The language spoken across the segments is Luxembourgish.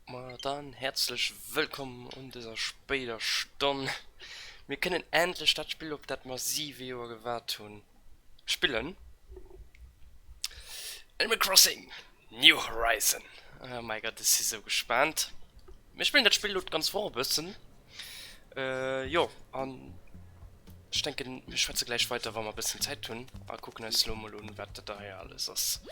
Ma dann häerzlech wëllkomm un dëser spéider Stonn. Mir kënnen endlech dat Spill, op dat mer 7 Joer gewaart hunn, spillen. Animal Crossing New Horizon. Oh mäi Gott, ech si sou gespaant. Mir spillen dat Spill elo d'ganz Woch e bëssen. Jo, an ech denken, mir schwätze gläich weider, wa mer e bëssen Zäit hunn a kucken eis elo emol un, wat dat hei alles ass.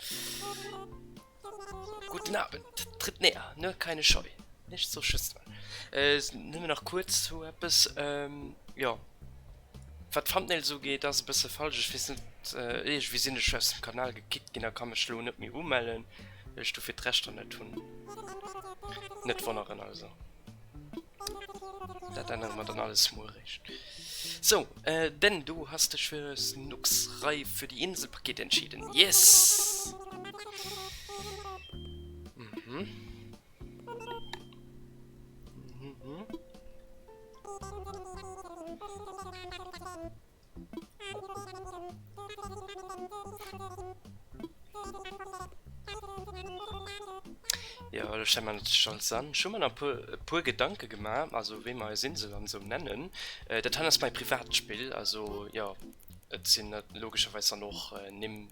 Guten Abend, tritt näher, nur keine Scheu, nicht so schüchtern. Äh, nëmmen nach kuerz zu eppes, ähm, jo, wat d'Thumbnails ugeet, ass e bësse falsch, ech weess net, äh, iergendwéi sinn ech aus dem Kanal gekickt ginn a ka mech elo net méi umellen, well ech dofir d'Rechter net hunn. Net wonneren also. Dat ännere mer dann alles muer eréischt. So, äh, denn du hast dich für Snooks Rei für die Inselpaket entschieden. Yes! Mhm. Mhm. Jo, elo stelle mer natierlech alles an. Ech hu mer nach e puer Gedanke gemaach, also wéi mer eis Insel an esou nennen. Dat hei ass mäi privat Spill, also jo, et sinn logescherweis dann och Nimm,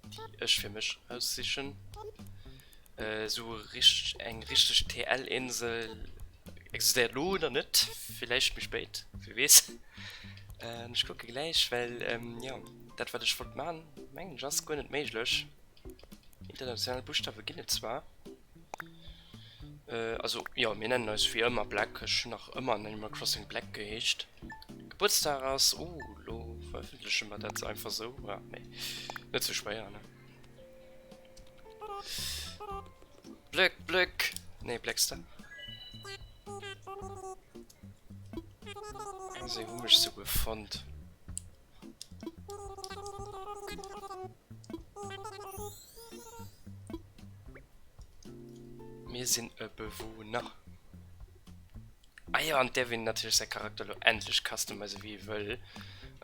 déi ech fir mech aussichen. Esou richteg, eng richteg TL-Insel existéiert elo nach net, villäicht méi spéit, wie weess. Ech kucke gläich, well jo, dat wat ech wollt man, mengen ech ass guer net méiglech. International Buschtawe ginn et zwar. Also jo, mir nennen eis wéi ëmmer Black, ech hunn nach ëmmer an Animal Crossing Black geheescht. Gebuertsdag ass, oh lo verëffentleche mer dat einfach esou, ah nee, net sou schwéier ne. Blöck, Blöck. Nee, Bleckster. Sie hu mech souguer fonnt. Mir sinn e Bewohner. Ah jo, an däerf een natierlech säi Charakter elo endlech customizen wéi ee wëll.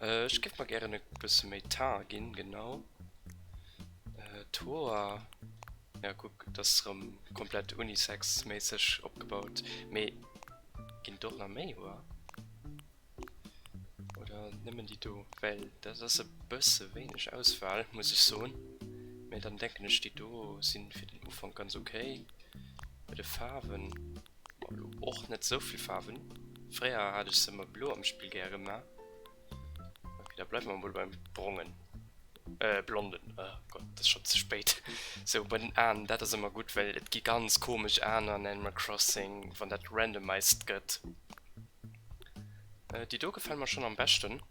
Ech géif mer gären e bësse méi Teint ginn, genau. D'Hoer, ja kuck, et ass erëm komplett unisex-méisseg opgebaut. Mee ginn et och nach méi Hoer? Oder nëmmen déi do? Well dat ass e bësse wéineg Auswahl, muss ech soen. Mee dann denken ech, déi do sinn fir den Ufank ganz ok. Bei de Faarwen. Bon, lo och net sou vill Faarwen. Fréier hat ech se ëmmer blo am Spill gäre gemaach. Ok, da bleiwe mer mol beim brongen. Äh, blonden. Oh Gott, dat ass schonn ze spéit. Sou, bei den Aen, dat ass ëmmer gutt, well et gi ganz komesch Aen an Animal Crossing, wann dat randomized gëtt. Äh, déi do gefale mer schonn am beschten.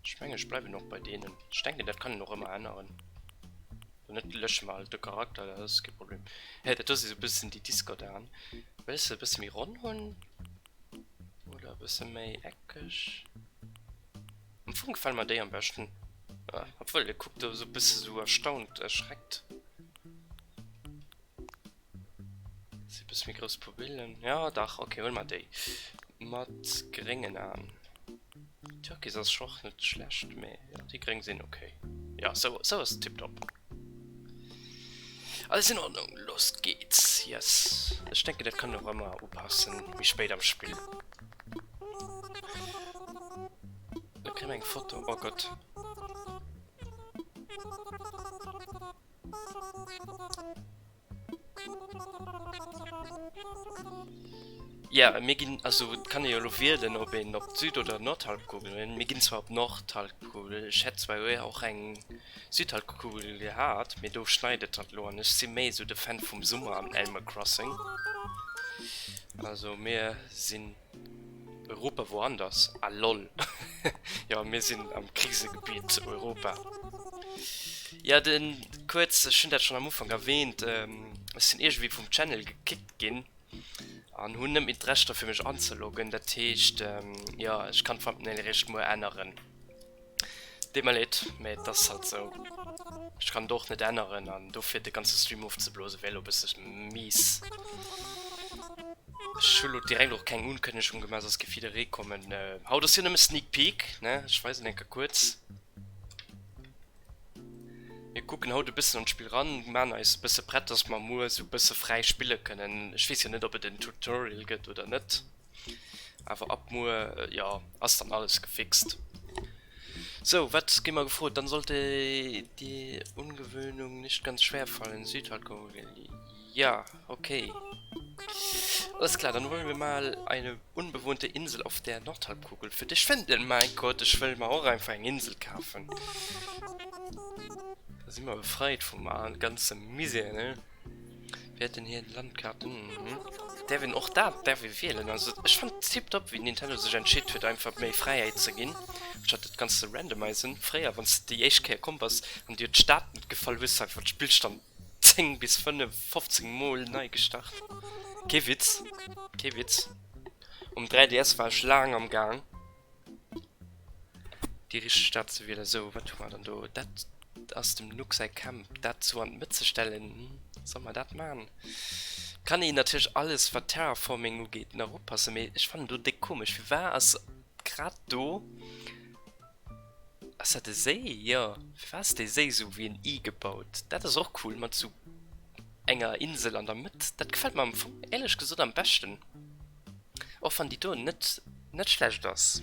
Ech mengen, ech bleiwen och bei deenen. Ech denken, dat kann een och ëmmer änneren. Wann net, lösche mer halt de Charakter, dat ass kee Problem. Hä, dat do si sou e bëssen déi Discord-Aen. Wëll ech se e bësse méi ronn hunn? Oder e bësse méi eckeg? Am Fong gefale mer déi am beschten. Ah, obwuel, e kuckt do sou e bësse sou erstaunt, erschreckt. Si bësse méi grouss Pupillen. Ja, dach, okay, huele mer déi. Mat gréngen Aen. Türkis ass och net schlecht, mee jo, déi gréng sinn okay. Ja, sou, sou ass tiptop. Alles in Ordnung, los geht's. Yes. Ech denken, dat kann och ëmmer upassen, méi spéit am Spill. Da kréie mer eng Foto. Oh Gott. Ja, mir ginn, also et kann ee jo elo wielen, ob een op d'Süd oder Nordhalbkugel wëll. Mir ginn zwar op d'Nordhalbkugel, ech hätt zwar och eng Südhalbkugel gehat, mee do schneit et halt elo an ech si méi esou de Fan vum Summer an Animal Crossing. Also mir sinn. Europa woanders? Ah lol. Jo, mir sinn am Krisegebiet Europa. Ja, den kuerz, ech hunn dat schonn am Ufank erwähnt, ech sinn iergendwéi vum Channel gekickt ginn an hunn net méi d'Rechter fir mech anzeloggen. Dat heescht, jo, ech kann d'Thumbnail eréischt muer änneren. Deet mer leed, mee et ass halt sou. Ech kann et och net änneren an dofir de ganze Stream ofzeblose wär elo e bësse mies. Ech hu lo direkt och keng Unkënnegung gemaach, soss géif jidderee kommen. Haut ass jo nëmme Sneak Peek, ne? Ech weisen eng Kéier kuerz. kucken haut e bëssen an d'Spill ran, maan eis e bësse prett, dass mer muer sou bësse fräi spille kënnen. Ech weess jo net, ob et en Tutorial gëtt oder net, awer ab muer, jo, ass dann alles gefixt. Sou, wat gi mer gefrot? Dann sollte die Ungewöhnung nicht ganz schwer fallen. Südhalbkugel, ja, okay. Alles klar, dann wollen wir mal eine unbewohnte Insel auf der Nordhalbkugel für dich finden. Mein Gott, ech wëll mer och einfach eng Insel kafen. Da si mer befreit vum ganze Misär, ne? Werden hier Landkarten, mhm. Däerf een och dat däerf ee wielen. Also ech fannen et tiptop wéi Nintendo sech entscheet huet einfach méi Fräiheet ze ginn, anstatt dat Ganzt ze randomisen. Fréier wann s de déi éischt Kéier komm bass an dir huet d'Stad net gefall, hues de einfach d'Spillstand 10 bis 5, 15 mol nei gestart. Kee Witz, kee Witz. Um 3DS war ech laang am Gaang déi richteg Stad ze wielen. Sou, wat hu mer dann do? Dat ass dem Nook säi Camp. Dat sou an d'Mëtt ze stellen, hm, soll mer dat man? Kann een natierlech alles wat Terraforming ugeet nach upassen, mee ech fannen do déck komesch. Firwat ass grad do Ass dat e Séi? Jo. Firwat ass dee Séi sou wéi en I gebaut? Dat ass och cool mat sou enger Insel an der Mëtt. Dat gefält mer am Fong éierlech gesot am beschten. Och wann déi do net net schlecht ass.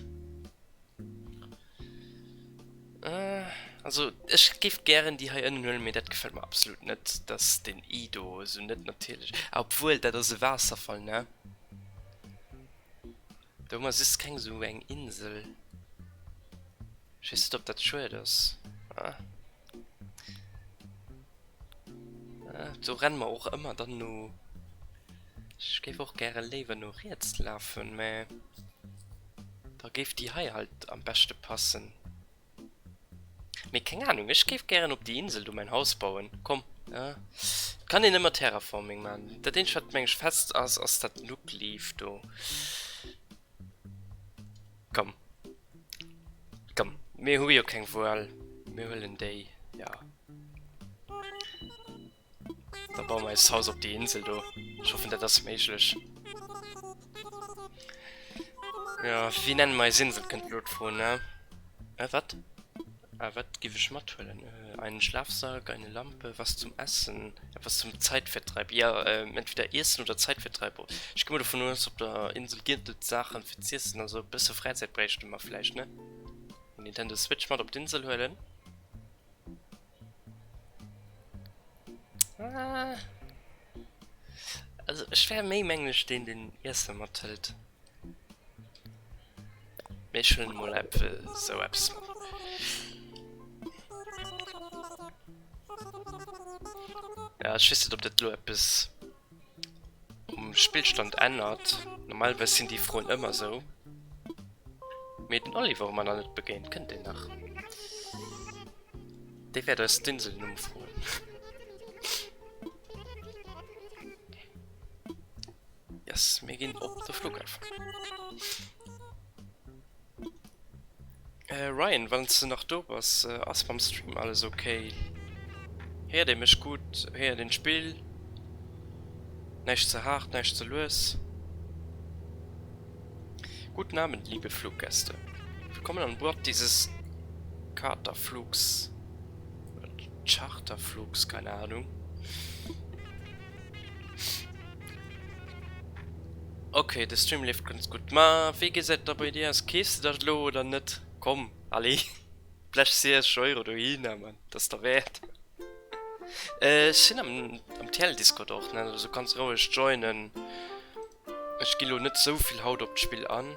Also ech géif gären déi hei ënnen huelen, mee dat gefält mer absolut net, dass den I do esou net natierlech. Ah obwuel, dat ass e Waasserfall, ne? Do hu mer just keng esou eng Insel. Ech weess net, ob dat schued ass. Ah. Ah, do renne mer och ëmmer dann no. Ech géif och gäre léiwer no riets lafen, mä da géif déi hei halt am beschte passen. Mee keng Ahnung, ech géif gären op déi Insel do mäin Haus bauen. Komm, ja. Et kann een ëmmer Terraforming man. Dat eenzegt wat meng ech fest ass, ass dat Nook Leaf do. Komm. Komm, mir hu jo keng Wuel. Mir huelen déi, ja. Da baue mer eist Haus op déi Insel do. Ech hoffen, dat ass méiglech. Ja, wéi nenne mer eis Insel, kënnt elo d'Fro, ne? Äh, wat? Ah, wat giff ech mathuelen? Äh, einen Schlafsack, eine Lampe, was zum Essen, etwas zum Zeitvertreib. Ja, äh, entweder Iessen oder Zeitvertreib. Ech gi mol dovun aus, op der Insel ginn et Saachen fir z'iessen, also e bësse Fräizäit bräichte mer vläicht, ne? Nintendo Switch mat op d'Insel huelen. Ah. Also ech wär méi mengen ech deen deen Iesse mathëlt. Mee ech huelen mol sou eppes mat. Ja ech weess net ob dat lo eppes um Spillstand ännert. Normalerweis sinn déi Froen ëmmer sou. Mee den Oliver hu mer nach net begéint. Kënnt deen nach? Dee wäert eis d'Inselnumm froen. Yes, mir ginn op de Flughafen. Äh, Ryan, wann s de nach do bass, ass mam Stream alles ok? Héiert ee mech gutt? Héiert een d'Spill? Näischt ze haart, näischt ze lues? Guten Abend, liebe Fluggäste. Willkommen an Bord dieses Katerflugs oder Charterflugs, keine Ahnung. Ok, de Stream leeft ganz gutt. Ma wéi gesäit da bei dir aus? Keefs de dat elo oder net? Komm, allez, blech 60 Euro dohinner, Mann, dat ass derwäert. Ech sinn am am TL Discord och, ne, also kanns roueg joinen. Ech gi lo net sou vill haut op d'Spill an.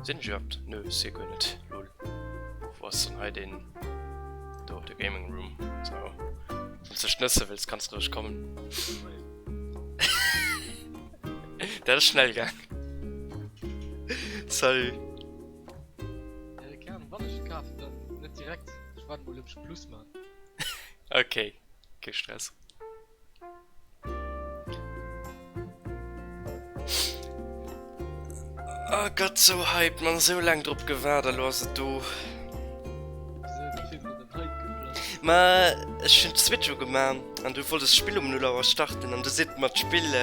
Sinn ech iwwerhaapt? Nö, ech si guer net, lol. Wou ass dann hei deen do, de Gaming Room? Sou, wann s dech nësse wëlls, kanns de roueg kommen. Dat ass schnell gaang. Salut. Ja, keng Ahnung, wann ech e kafen, dann net direkt. Ech waarden mol, ob ech Plus man. Okay, kee Stress. Oh Gott, sou hyped, man, sou laang drop gewaart a lo ass et do. Ma ech hunn d'Switch ugemaach an du wollt es Spill um 0 Auer starten an du seet mer d'Spill,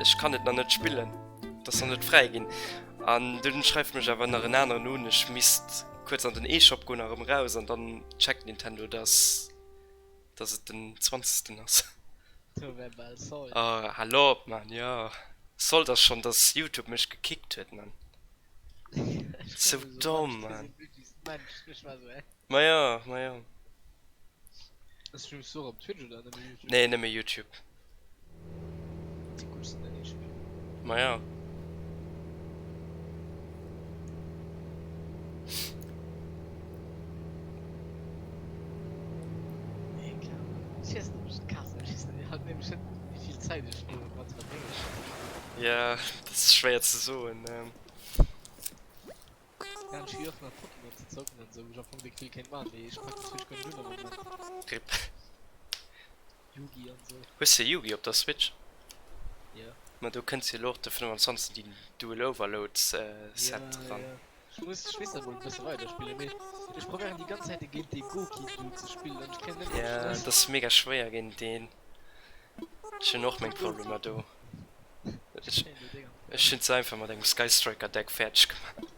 ech kann et nach net spillen, et ass nach net fräi ginn. An dunn schreift mech awer nach en aneren un, ech misst kuerz an den E-Shop goen a rëm raus an dann checkt Nintendo, dass. Dass et den zwanzegsten ass. Do wär bal sold. Oh, hal op, Mann, jo. Sold ass schonn, dass Youtube mech gekickt huet, Mann. Sou domm, Mann. Ma jo, ma jo. Streams du och op Twitch oder nëmme Youtube? Nee, nëmme Youtube. Ma jo. Ja, dat ass schwéier ze soen. Rip. Yugi an sou. Hues de Yugi op der Switch? Jo. Ma do kënns jo elo och de 25 déi Duel Overload Set Ja, ran. ja. Ech muss, ech misst dat mol e bësse weider spillen, mee ech probéieren déi ganz Zäit géint dee Goki Dude ze spillen an ech kréien net op Ja, d'Schnëss. dat ass mega schwéier géint deen. Ech hunn och meng Problemer do. Ech Ech, kréien do déi ganz ech hunn se einfach mat engem Sky Striker Deck fäerdeg gemaach.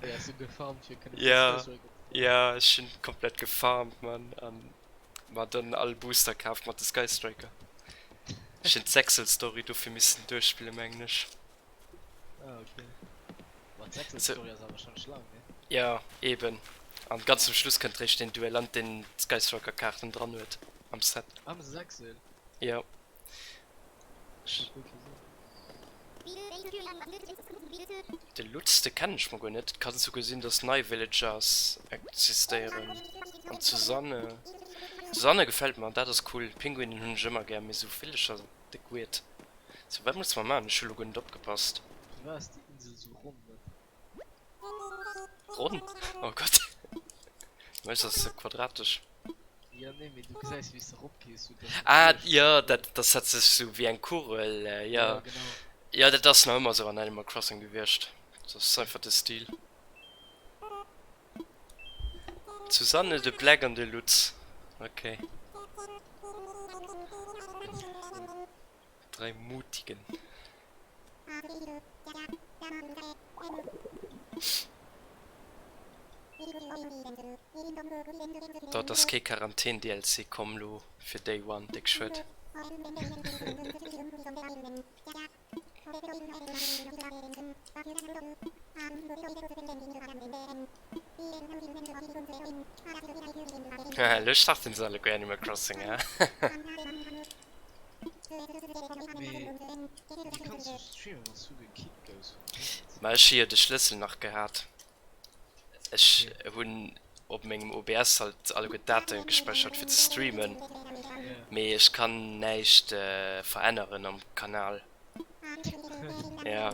Wéi has du gefarmt fir kënnen Ja, Sky Striker ze maachen? ja, ech hunn komplett gefarmt, Mann, an Mer dann all Booster kaaft mat de Sky Striker. Ech hun d'Sechsel Story dofir missen duerchspillen mengen ech. Ah ok. Boah d'Sechsel Story ass awer schon lang ne? Jo eben, an ganz zum Schluss kënnt réischt den Duellant deen d'Sky Striker Kaarten dran huet am Set. Am Sechsel? Jo. De Lutz, de kennen ech mol guer net. Et kann souguer sinn, dass nei Villagers existéieren. An d'Susanne, d'Susanne gefält mer, dat ass cool. Pinguinen hunn ech ëmmer gär, mee sou Villager sinn déck weird. Sou, wat muss mer maachen? Ech hu lo guer net opgepasst. Firwat ass déi Insel sou ronn? Ronn? Oh Gott. Meeschtens ass se quadratesch. Ja nee, mee du gesäis wéi s de eropgees, sou dass Ah jo, dat dat hat sech sou wéi eng Kugel, jo. Ja genau. Jo, dat ass nach ëmmer sou an Animal Crossing gewiescht. Dat ass einfach de Stil. D'Susanne, de Black an de Lutz. Ok. Drei Mutigen. Dort ass kee Quarantän DLC komm lo fir Day One, déck schued. Haha, lo starten se alleguer Animal Crossing, he? Mee wéi kanns du streamen wanns du gekickt gous vum Dienst? Ma ech hu jo de Schlëssel nach gehat. Ech hunn op mengem OBS halt alleguer d'Daten gespächert fir ze streamen, mee ech kann näischt veränneren am Kanal. Ja.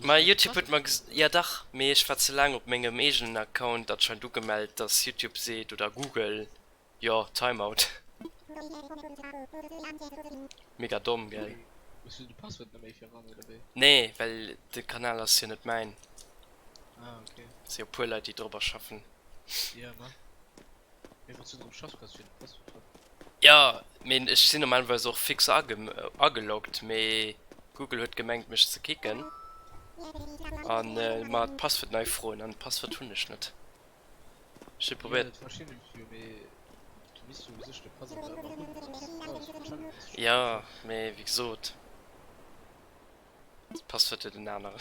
Ma Youtube huet mer ges, ja dach, mee ech war ze laang op mengem eegenen Account anscheinend ugemellt, dass Youtube seet, oder Google, Jo, Timeout. Mega domm, gell? Hues du de Passwuert net méi fir eran oder wéi? Nee, well de Kanal ass jo net mäin. Ah ok. Si jo puer Leit déi dorobber schaffen. Jo ne? Mee wanns du drop schaffs brauchs du jo de Passwuert dann. Jo, mee ech sinn normalerweis och fix ageloggt, mee Google huet gemengt mech ze kicken an mer d'Passwuert nei froen an d'Passwuert hunn ech net. Ech hu probéiert. Jo, mee wéi gesot, d'Passwuert huet en aneren.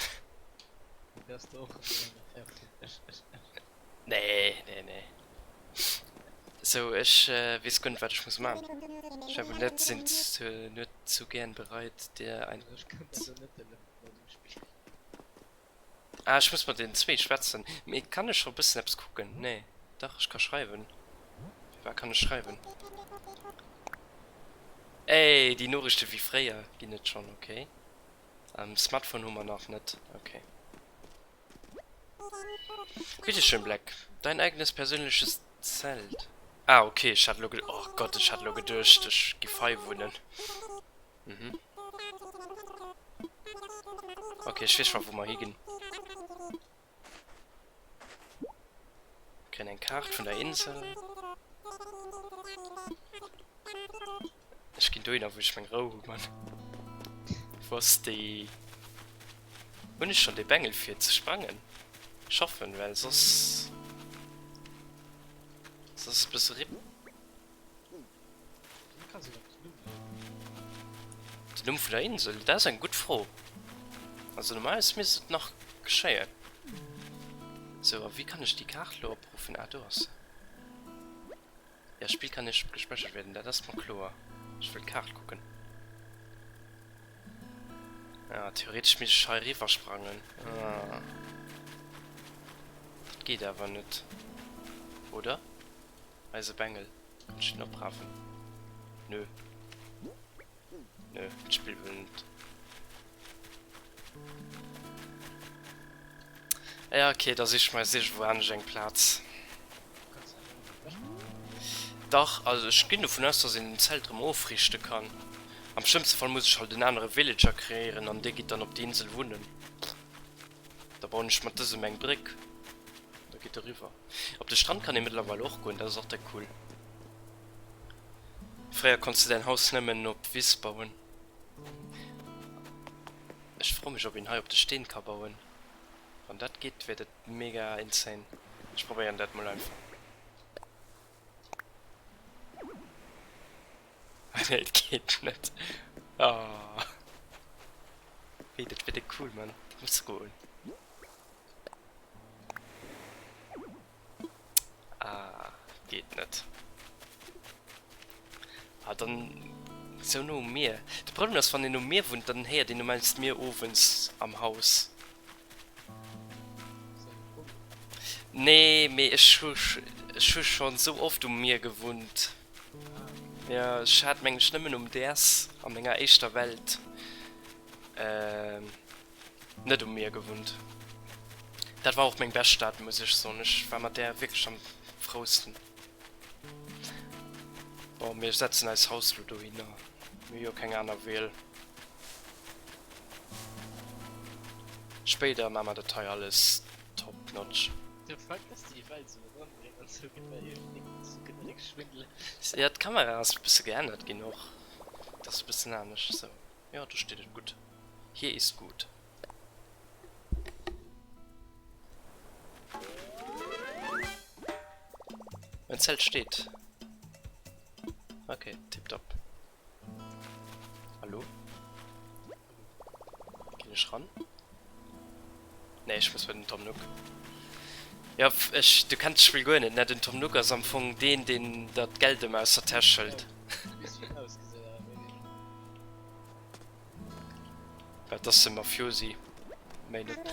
Nee, nee, nee. Sou, ech weess guer net, wat ech muss man. Ech war net, sind nur zu gern bereit, dir ein. Ah, ech muss mat den zwee schwätzen. Mee kann ech scho bëssen eppes kucken? Nee, dach, ech ka schreiwen. Fir wat kann ech schreiwen? Ey, déi Noriichte wéi fréier ginn et schonn, okay. Um Smartphone hu mer nach net, okay. Bitte schön, Black. Dein eigenes persönliches Zelt. Ah, okay, ech hat elo ge-, oh Gott, ech hat elo geduecht, ech giff hei wunnen. Mhm. Okay, ech weess scho wou mer higinn. Kréien eng Kaart vun der Insel. Ech ginn dohinner wou ech meng Rou hu Mann. Wou ass déi? Hunn ech schonn dee Bengel fir ze sprangen? Ech hoffen, well soss. Soss e bësse RIP. Den Numm vun der Insel? Dat ass eng gutt Fro. Also normalerweis misst et nach geschéien. Sou, a wéi kann ech déi Kaart elo opruffen? Ah, do ass se. Ja, Spiel kann nicht gespeichert werden, dat ass mer kloer. Ech wëll d'Kaart kucken. Ja, theoretesch misst ech hei eriwwer sprangen. Ah. Dat geet awer net. Oder? Hei ass e Bengel. Kann ech den oprafen? Nö. Nö, d'Spill wëll net. Ja, okay, da sich mer eis iergendwou anescht eng Plaz. Dach, also ech ginn dovun aus, dass een den Zelt erëm ofriichte kann. Am schlëmmste Fall muss ech halt en anere Villager kreéieren an dee geet dann op déi Insel wunnen. Da bauen ech mat dësem eng Bréck, da geet e riwwer. Op de Strand kann ee mëttlerweil och goen, dat ass och deck cool. Fréier konns de däin Haus nëmmen op Wiss bauen. Ech froe mech op een hei op de Steen ka bauen. Wann dat geet wär dat mega insane. Ech probéieren dat mol einfach. Ah nee et geet net. Ah. Wéi dat wär déck cool Mann. Dat muss goen. Ah, geet net. Ah, dann sou no um Mier. De Problem ass, wann een um Mier wunnt, dann héiert een normalerweis d'Mier owends am Haus. Nee, mee ech hu ech hu schonn sou oft um Mier gewunnt. Jo, ech hat mengen ech nëmmen um DS a menger éischter Welt. Net um Mier gewunnt. Dat war och meng bescht Stad, muss ech soen. Ech war mat där wierklech am frousten. Bon, mir setzen eis Haus lo dohinner. Mir hu jo keng aner Wiel. Spéider maa mer dat hei alles top notch. De Fakt dass déi Welt sou net andréint an sou gëtt mer iergendwéi sou gëtt mer déck schwindeleg. Jo, d'Kamera ass e bësse geännert ginn och. Dat ass e bëssen anescht sou. Jo, do steet et gutt. Hier ist gut. Mein Zelt steht. Okay, tipptopp. Hallo? Ginn ech ran? Nee, ech muss bei den Tom Nook. Jo, ech, du kenns d'Spill guer net, ne? Den Tom Nook ass am Fong deen, deen der d'Geld ëmmer aus der Täsch hëlt. Wat ass e Mafiosi? Méi net.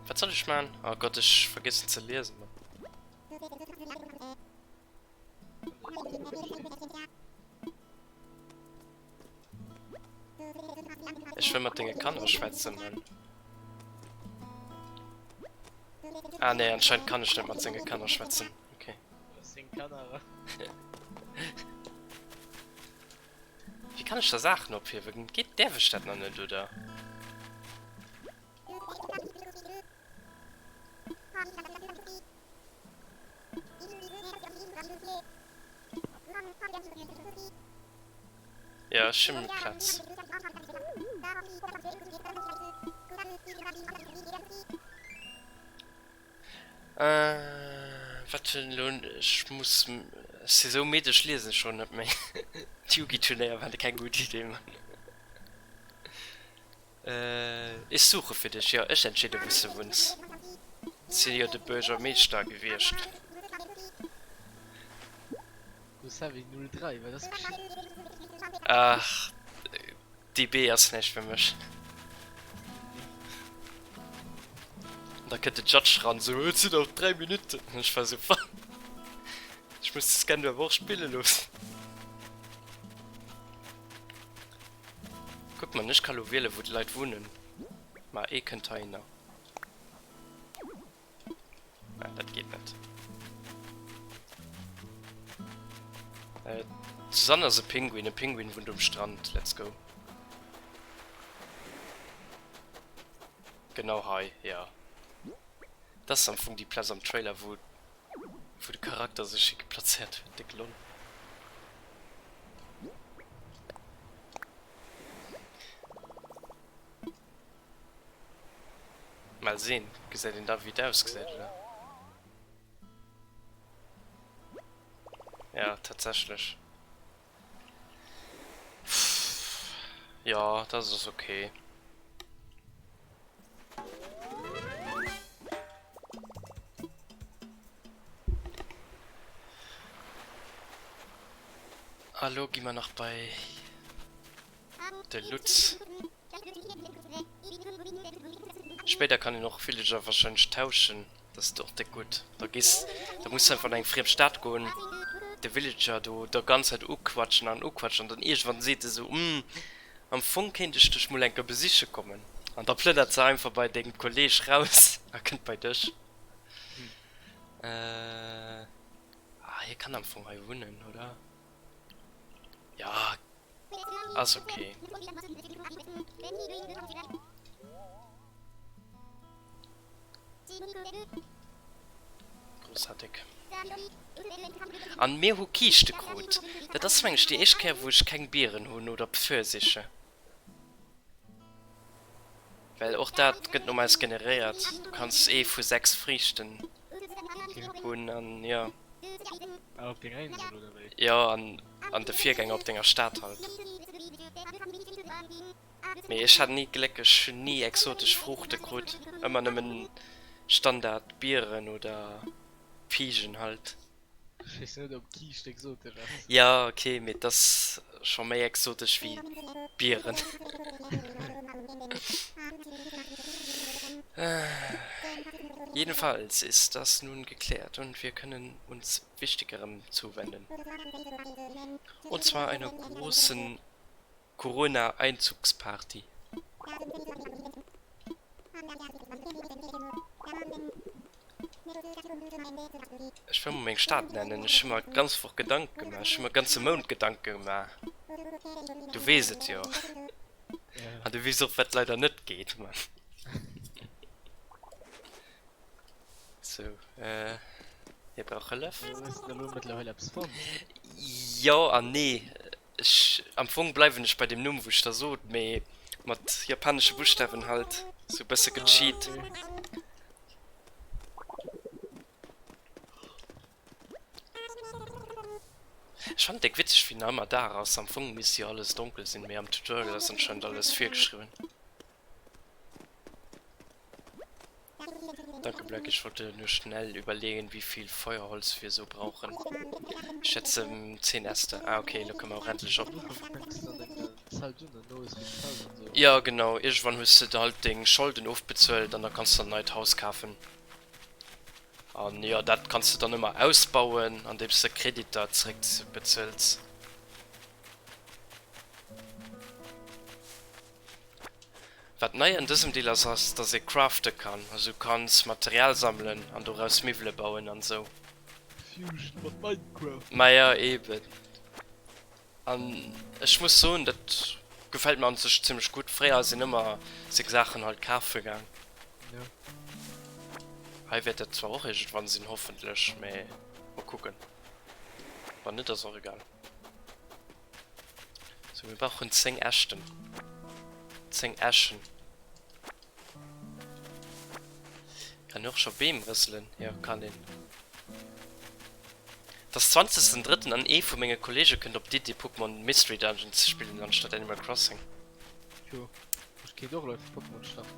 Wat soll ech man? Oh Gott, ech vergiessen ze liesen, Mann. Ech wëll mat denge Kanner schwätzen, Mann. Ah nee, anscheinend kann ech net mat senge Kanner schwätzen. Okay. Seng Kanner. Wéi kann ech da Saachen ophiewen? Geet, däerf ech dat nach net, oder? Ja, ech hunn Platz. Wat fir en elo? Ech muss, ech si sou midd, ech liesen schonn net méi. D'Yugi-Turnéier war keng gutt Idee, Mann. Ech suche fir dech, jo, ech entscheede wou s de wunns. Si jo de Buergermeeschter gewiescht. Gosavi 03, wat ass geschitt? Ach, DB ass näischt fir mech. An da kënnt de Judge ran, sou, Et sinn nach 3 Minutten. An ech war sou, Wat? Ech muss de Scan du awer och spille loossen. Kuck man, ech ka lo wielen, wou d'Leit wunnen. Ma ee kënnt heihinner. Ah, dat geet net. Äh, d'Susanne ass e Pinguin. E Pinguin wunnt um Strand. Let's go. Genau hei, ja. Dat ass am Fong déi Plaz am Trailer, wou, wou de Charakter sech hi geplazéiert huet, déck lol. Mal sehen, gesäit een da wéi et ausgesäit, oder? Ja, tatsächlech. Ja, dat ass ok. A lo gi mer nach bei de Lutz. Spéider kann een och Villager wahrscheinlech tauschen, dat ass och déck gutt. Da gees, da muss du einfach an eng friem Stad goen, de Villager do der ganz Zäit uquatschen an uquatschen an dann iergendwann seet e sou, Hm, am Fong kéint ech dech mol enker besiche kommen. An da plënnert se einfach bei dengem Kolleg raus a kënnt bei dech. Ah, hie kann am Fong hei wunnen, oder? Ja, ass ok. Großartig. An mir hu Kiischte krut. Dat ass meng ech déi éischt Kéier wou ech keng Bieren hunn oder Pfirsiche. Well och dat gëtt nomeis generéiert. Du kanns ee vu 6 Friichten hunn an jo. Ah, op denger Insel oder wéi? Jo, an an de Virgänger op denger Stad halt. Mee ech hat ni Gléck, ech hunn ni exotesch Fruuchte krut, ëmmer nëmmen Standard Bieren oder Pigen halt. Ech weess net ob Kiischt exotesch ass. Jo ok, mee et ass scho méi exotesch wéi Bieren. Jedenfalls ist das nun geklärt und wir können uns wichtigerem zuwenden. Und zwar einer großen Corona-Einzugsparty. Ech wëll mol meng Stad nennen. Ech hu mer d'ganz Woch Gedanke gemaach. Ech hu mer ganze Mount Gedanke gemaach. Du weess et jo. An du weess och, wat leider net geet, Mann. Sou, hie brauch Hëllef. Hues de elo mëttlerweil eppes fonnt? Jo an nee. Ech, am Fong bleiwen ech bei dem Numm wou ech der sot, mee mat japanesche Buschtawen halt, sou bësse gecheat. Ech fannen et déck witzeg wéi nach ëmmer Dag ass, am Fong misst jo alles donkel sinn, mee am Tutorial ass anscheinend alles virgeschriwwen. Danke Black, ich wollte nur schnell überlegen wie viel Feuerholz wir so brauchen. Ich schätze 10 Äste. Ah okay, lo kënne mer och endlech op. Jo genau, iergendwann hues de halt deng Scholden ofbezuelt an da kanns de der en neit Haus kafen. An jo, dat kanns de dann ëmmer ausbauen andeems de Kreditter zeréckbezuels. Wat nei an dësem Deel ass, ass dass ee crafte kann, also du kanns Material sammelen an doraus Miwwele bauen an sou. Fusion mat Minecraft. Maja eben. An ech muss soen dat gefält mer an sech zimmlech gutt. Fréier ass een ëmmer seng Saachen halt kafe gaang. Jo. Hei wäert dat zwar och iergendwann sinn, hoffentlech, mee mol kucken. Wann net ass och egal. Sou, mir brauchen 10 Äschten. 10 Äschen. Kann een och scho Beem rëselen? Jo, kann een. Et ass zwanzegsten drëtten an ee vu menge Kollege kënnt op d'Iddi Pokémon Mystery Dungeon ze spillen anstatt Animal Crossing. Jo, ech kéint och elo einfach Pokémon starten.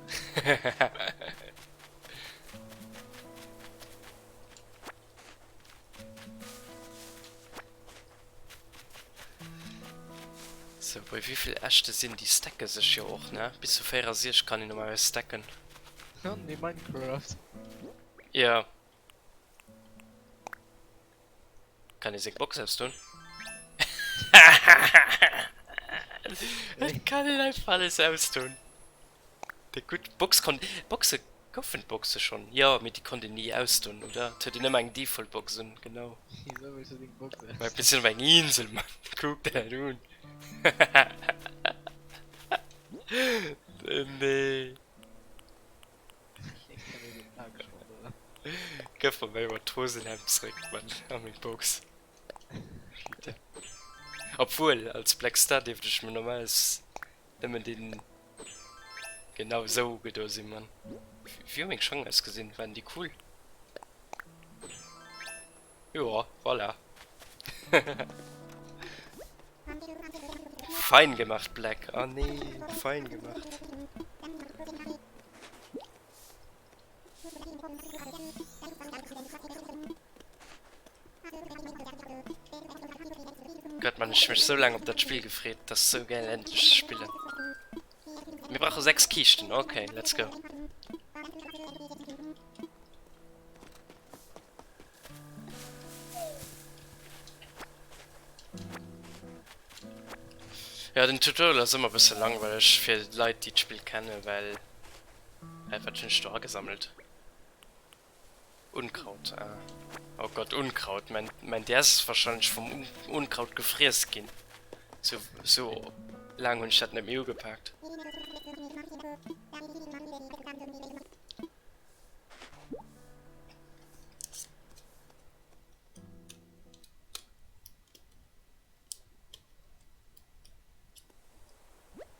Sou, bei wéivill Äschte sinn déi stacke sech jo och, ne? Bis zu 64 kann een normalerweis stacken. Oh nee, Minecraft. Jo. Kann ee seng Box ausdun? Et kann een einfach alles ausdun. Déi gutt Box konnt, Boxe, goufen d'Boxe schonn? Jo, mee déi konnt een ni ausdun, oder? Et huet een ëmmer eng Default Box un, genau. Wisou wëlls du deng Box ausdun? Mir sinn op eng Insel, Mann, kuck der dat un. Nee. Gëff mer mäi Matrosenhemd zréck, Mann, a meng Box. Bitte. Obwuel, als Black Star dierft ech mir normalerweis nëmmen deen. Genau esou ugedo si Mann. Wéi hu meng Schong ausgesinn? Waren déi cool? Joa, voilà. Fein gemacht, Black. Oh nee, fein gemacht. Gott Mann, ech hu mech sou laang op dat Spill gefreet, dat ass sou gäil endlech ze spillen. Mir brauche 6 Kiischten, okay, let's go. Ja, den Tutorial ass ëmmer e bësse langweileg fir Leit, déi d'Spill kennen, well Hä, wat hunn ech do agesammelt? Unkraut, ah. Oh Gott, Unkraut. Mein, mein DS ass wahrscheinlech vum Unkraut gefriess ginn. Sou, sou laang hunn ech dat net méi ugepaakt.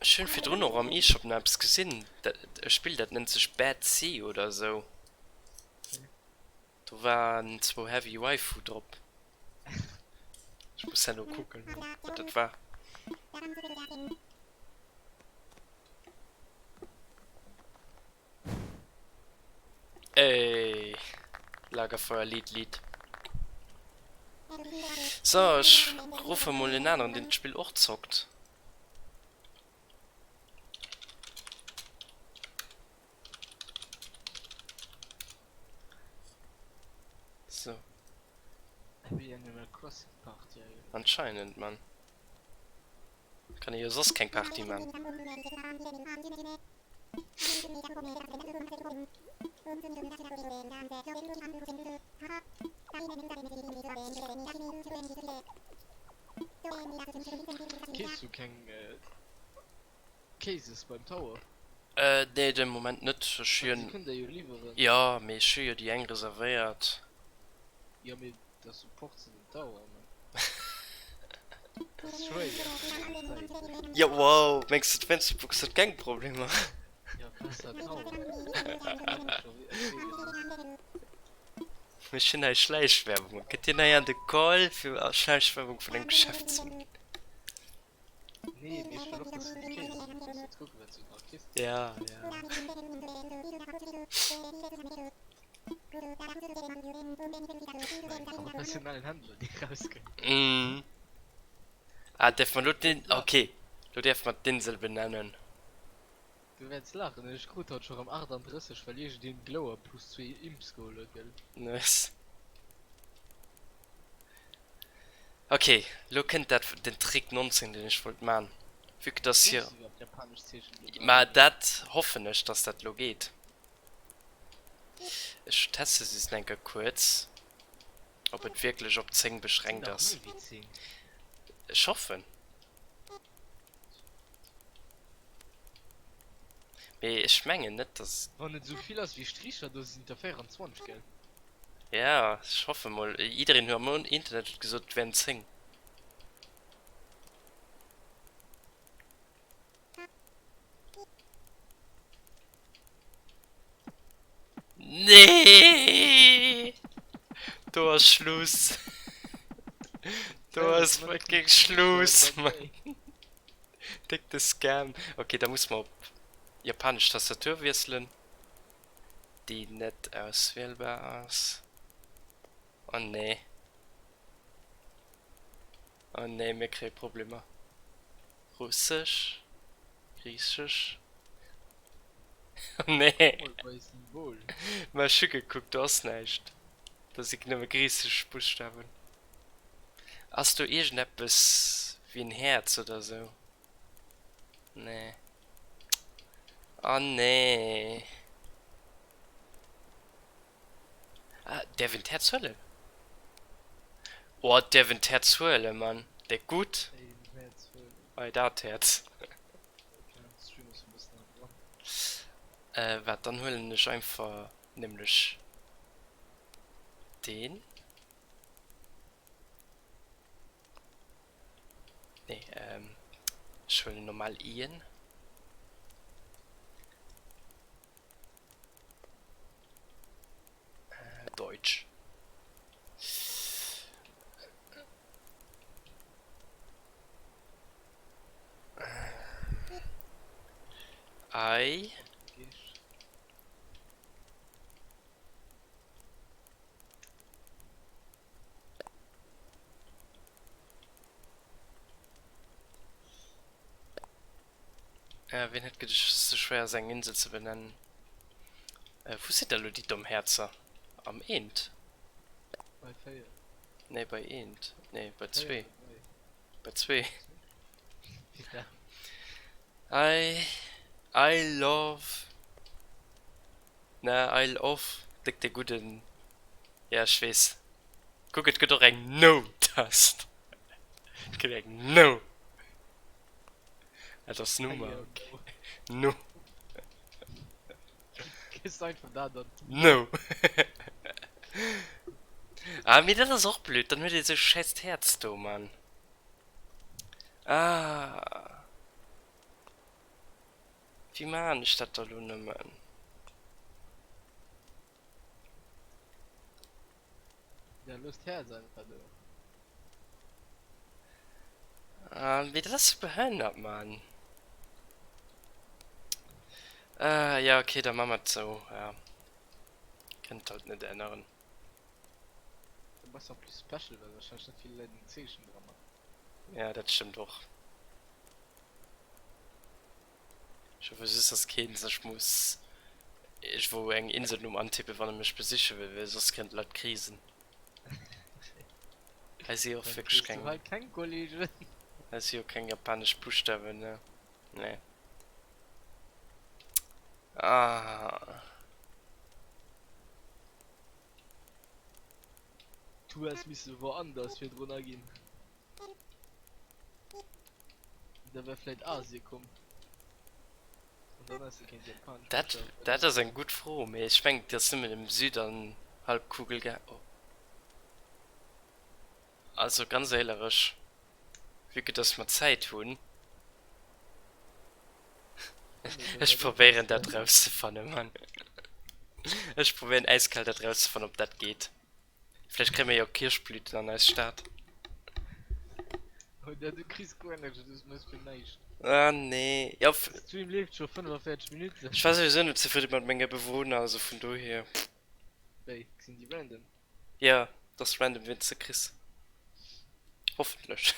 Ech hunn virdrun och am E-Shop nach eppes gesinn, dat e Spill dat nennt sech Bad Sea oder esou. Do waren zwou Heavy Waifu drop. Ech muss herno kucken wat dat war. Ey! Lagerfeuer Lied Lied. So, ech ruffe mol en aneren, deen d'Spill och zockt. So. Happy Animal Crossing Party. Anscheinend, Mann. Kann ee jo soss keng Party man. Keefs du keng Cases beim Tower? Nee, de Moment net. Ech hunn. Si kënnen der jo liwweren. Jo, mee ech hu jo déi eng reservéiert. Jo, mee Da support se den Tower man. Das ist schwéier. Jo wow, mengs du d'Fensterbox huet keng Problemer? Ja besser Tower. Ech hunn hei Schläichwerbung. Gëtt hien hei an de Call fir Schläichwerbung vun engem Geschäft ze man? Nee, mee ech wëll och dass du déi Kéis hues. Kucken wat du nach kriss. Ja, ja. Mäin professionellen Händler dee rauskënnt. Mhm. Ah, däerf mer lo d'In-, okay, lo däerf mer d'Insel benennen. Du wäerts laachen, ech krut haut scho rem 38 well iergendeen Glower plus zwee Imps geholl huet, gell? Nice. Okay, lo kënnt dat, den Trick 19 deen ech wollt man, vue que dass hier, Däerfs iwwerhaapt japanesch Zeechen do dran ma huelen? dat hoffen ech dass dat lo geet. Ech teste se just enker kuerz, ob et wierklech op 10 Sinn beschränkt nach ass. méi wéi 10. Ech hoffen. Mee ech mengen net, dass. Wann et esou vill ass wéi Stricher, do sinn et der 24, gell? Ja, ech hoffe mol. Jiddereen huet am Internet huet gesot, et wären 10. Nee! Do ass Schluss. Do ass fucking Schluss, Mann. Déck de Scam. Okay, da muss mer op japanesch Tastatur wiesselen, déi net auswielbar ass. Oh nee. Oh nee, mir kréie Problemer. Russesch? Griichesch? Oh nee! Ma ech hu gekuckt, do ass näischt. Do si nëmme griichesch Buschtawen. Ass do iergendeppes wéi en Häerz oder sou? Nee. Oh nee! Ah, däerf een d'Häerz huelen? Oh, däerf een d'Häerz huelen, Mann. Déck gutt. Hei, dat Häerz. Äh, waart, dann huelen ech einfach nämlech deen. Nee, ähm, ech huelen normal Ien. Deutsch. Ei. Äh, wien hätt geduecht, dass et sou schwéier ass eng Insel ze benennen? Äh, wou sinn da lo déi domm Häerzer? Am Eent? Bei 4. Nee, bei eent. Nee, bei zwee. Bei zwee. I, I love. Na, Isle of, déck de gudden. Ja, ech weess. Kuck, et gëtt och eng No-Tast. Et gëtt eng No. Dat ass Nummer, ok. No. Kriss einfach dat an. No. Ah, mee dat ass och blöd, dann huet ee sou schäisst Häerz do, Mann. Ah. Wéi maan ech dat da lo nëmmen? Ja, looss d'Häerz einfach do. Ah, mee dat ass sou behënnert, Mann. Ah, ja, okay, da maa mer et sou, ja. Kënnt halt net änneren. Du bass en plus special, well wahrscheinlech net vill Leit en Zeechen dra man. Ja, dat stëmmt och. Ech hoffe just dass keen sech muss iergendwou eng Inselnumm antippen wann e mech besiche wëll, well soss kréien d'Leit Krisen. Hei si och Dann wierklech kriss du keng, hei keng Kollegen. hei si jo keng japanesch Buschtawen, ne? Nee. Ah. Du häss misse woanders virdrun aginn. Da wär vläit Asie komm. An dann häss de kéint japanesch Dat, Buschtawe dat benotzen. ass eng gutt Fro, mee ech mengen et ass nëmmen um Süd an Halbkugel ge. Oh. Also ganz éilerech, vue que dass mer Zäit hunn, Nee, da ech wär dat probéieren besser. dat rauszefannen, Mann. Ech probéieren äiskal dat rauszefannen, ob dat geet. Vläicht kréie mir jo Kirschblüten an eis Stad. Oder du kriss guer näischt, du mëss fir näischt. Ah nee, jo. De Stream leeft scho 45 Minutten. Ech war souwisou net zefridde mat menge Bewohner, also vun dohier. Wéi, sinn déi random? Jo, et ass random wien s de kriss. Hoffentlech.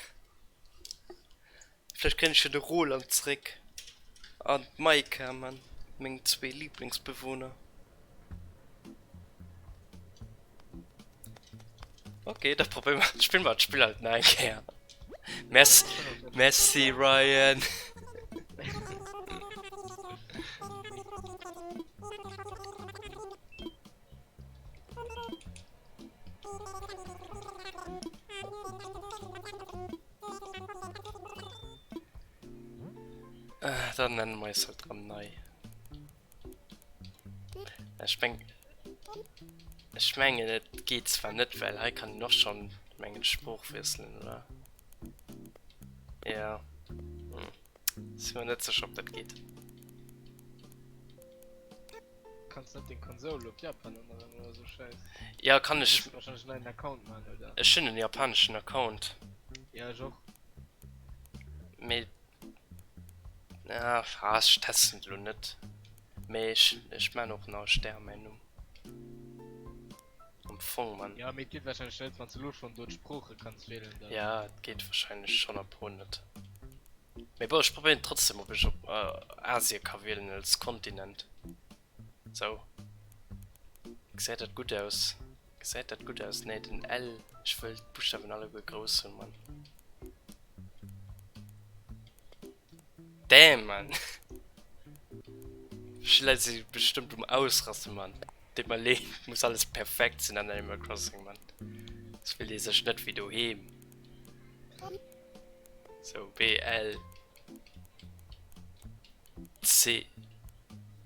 Vläicht kréien ech jo de Roland zréck an d'Maika, Mann, meng zwee Lieblingsbewohner. Ok, da probéiere mer, spille mer d'Spill halt nach eng Kéier. Merci, merci Ryan. Dann nenne mer eis halt erëm nei. Ech meng, ech mengen et geet zwar net, well hei kann een och schonn mengen d'Sprooch wiesselen, oder? Ja. Hm. Si mer net sécher, ob dat geet. Kanns net deng Konsole op Japan änneren oder sou Schäiss? Ja, kann ech. Muss wahrscheinlech neien Account man, oder? Ech hunn en japaneschen Account. Ja, ech och. Mee ah, ech testen et elo net. Mee ech, ech man och nach e Stär a mäin Numm. Am Fong, man. Ja, mee et geet wahrscheinlech net, wann s de elo schonn do d'Sprooche kanns wielen, dann. Ja, et geet wahrscheinlech schonn a pro net. Mee bon, ech probéieren trotzdem ob ech op Asie ka wielen als Kontinent. Sou. Gesäit dat gutt aus? Gesäit dat gutt aus? Nee, den L, ech wëll d'Buschtawen alleguer grouss hunn, Mann. Damn, Mann. Verschidde Leit si bestëmmt um Ausrasten, Mann. Deet mer leed, muss alles perfekt sinn an Animal Crossing, Mann. Soss fillt ee sech net wéi doheem. Sou, B, L, C,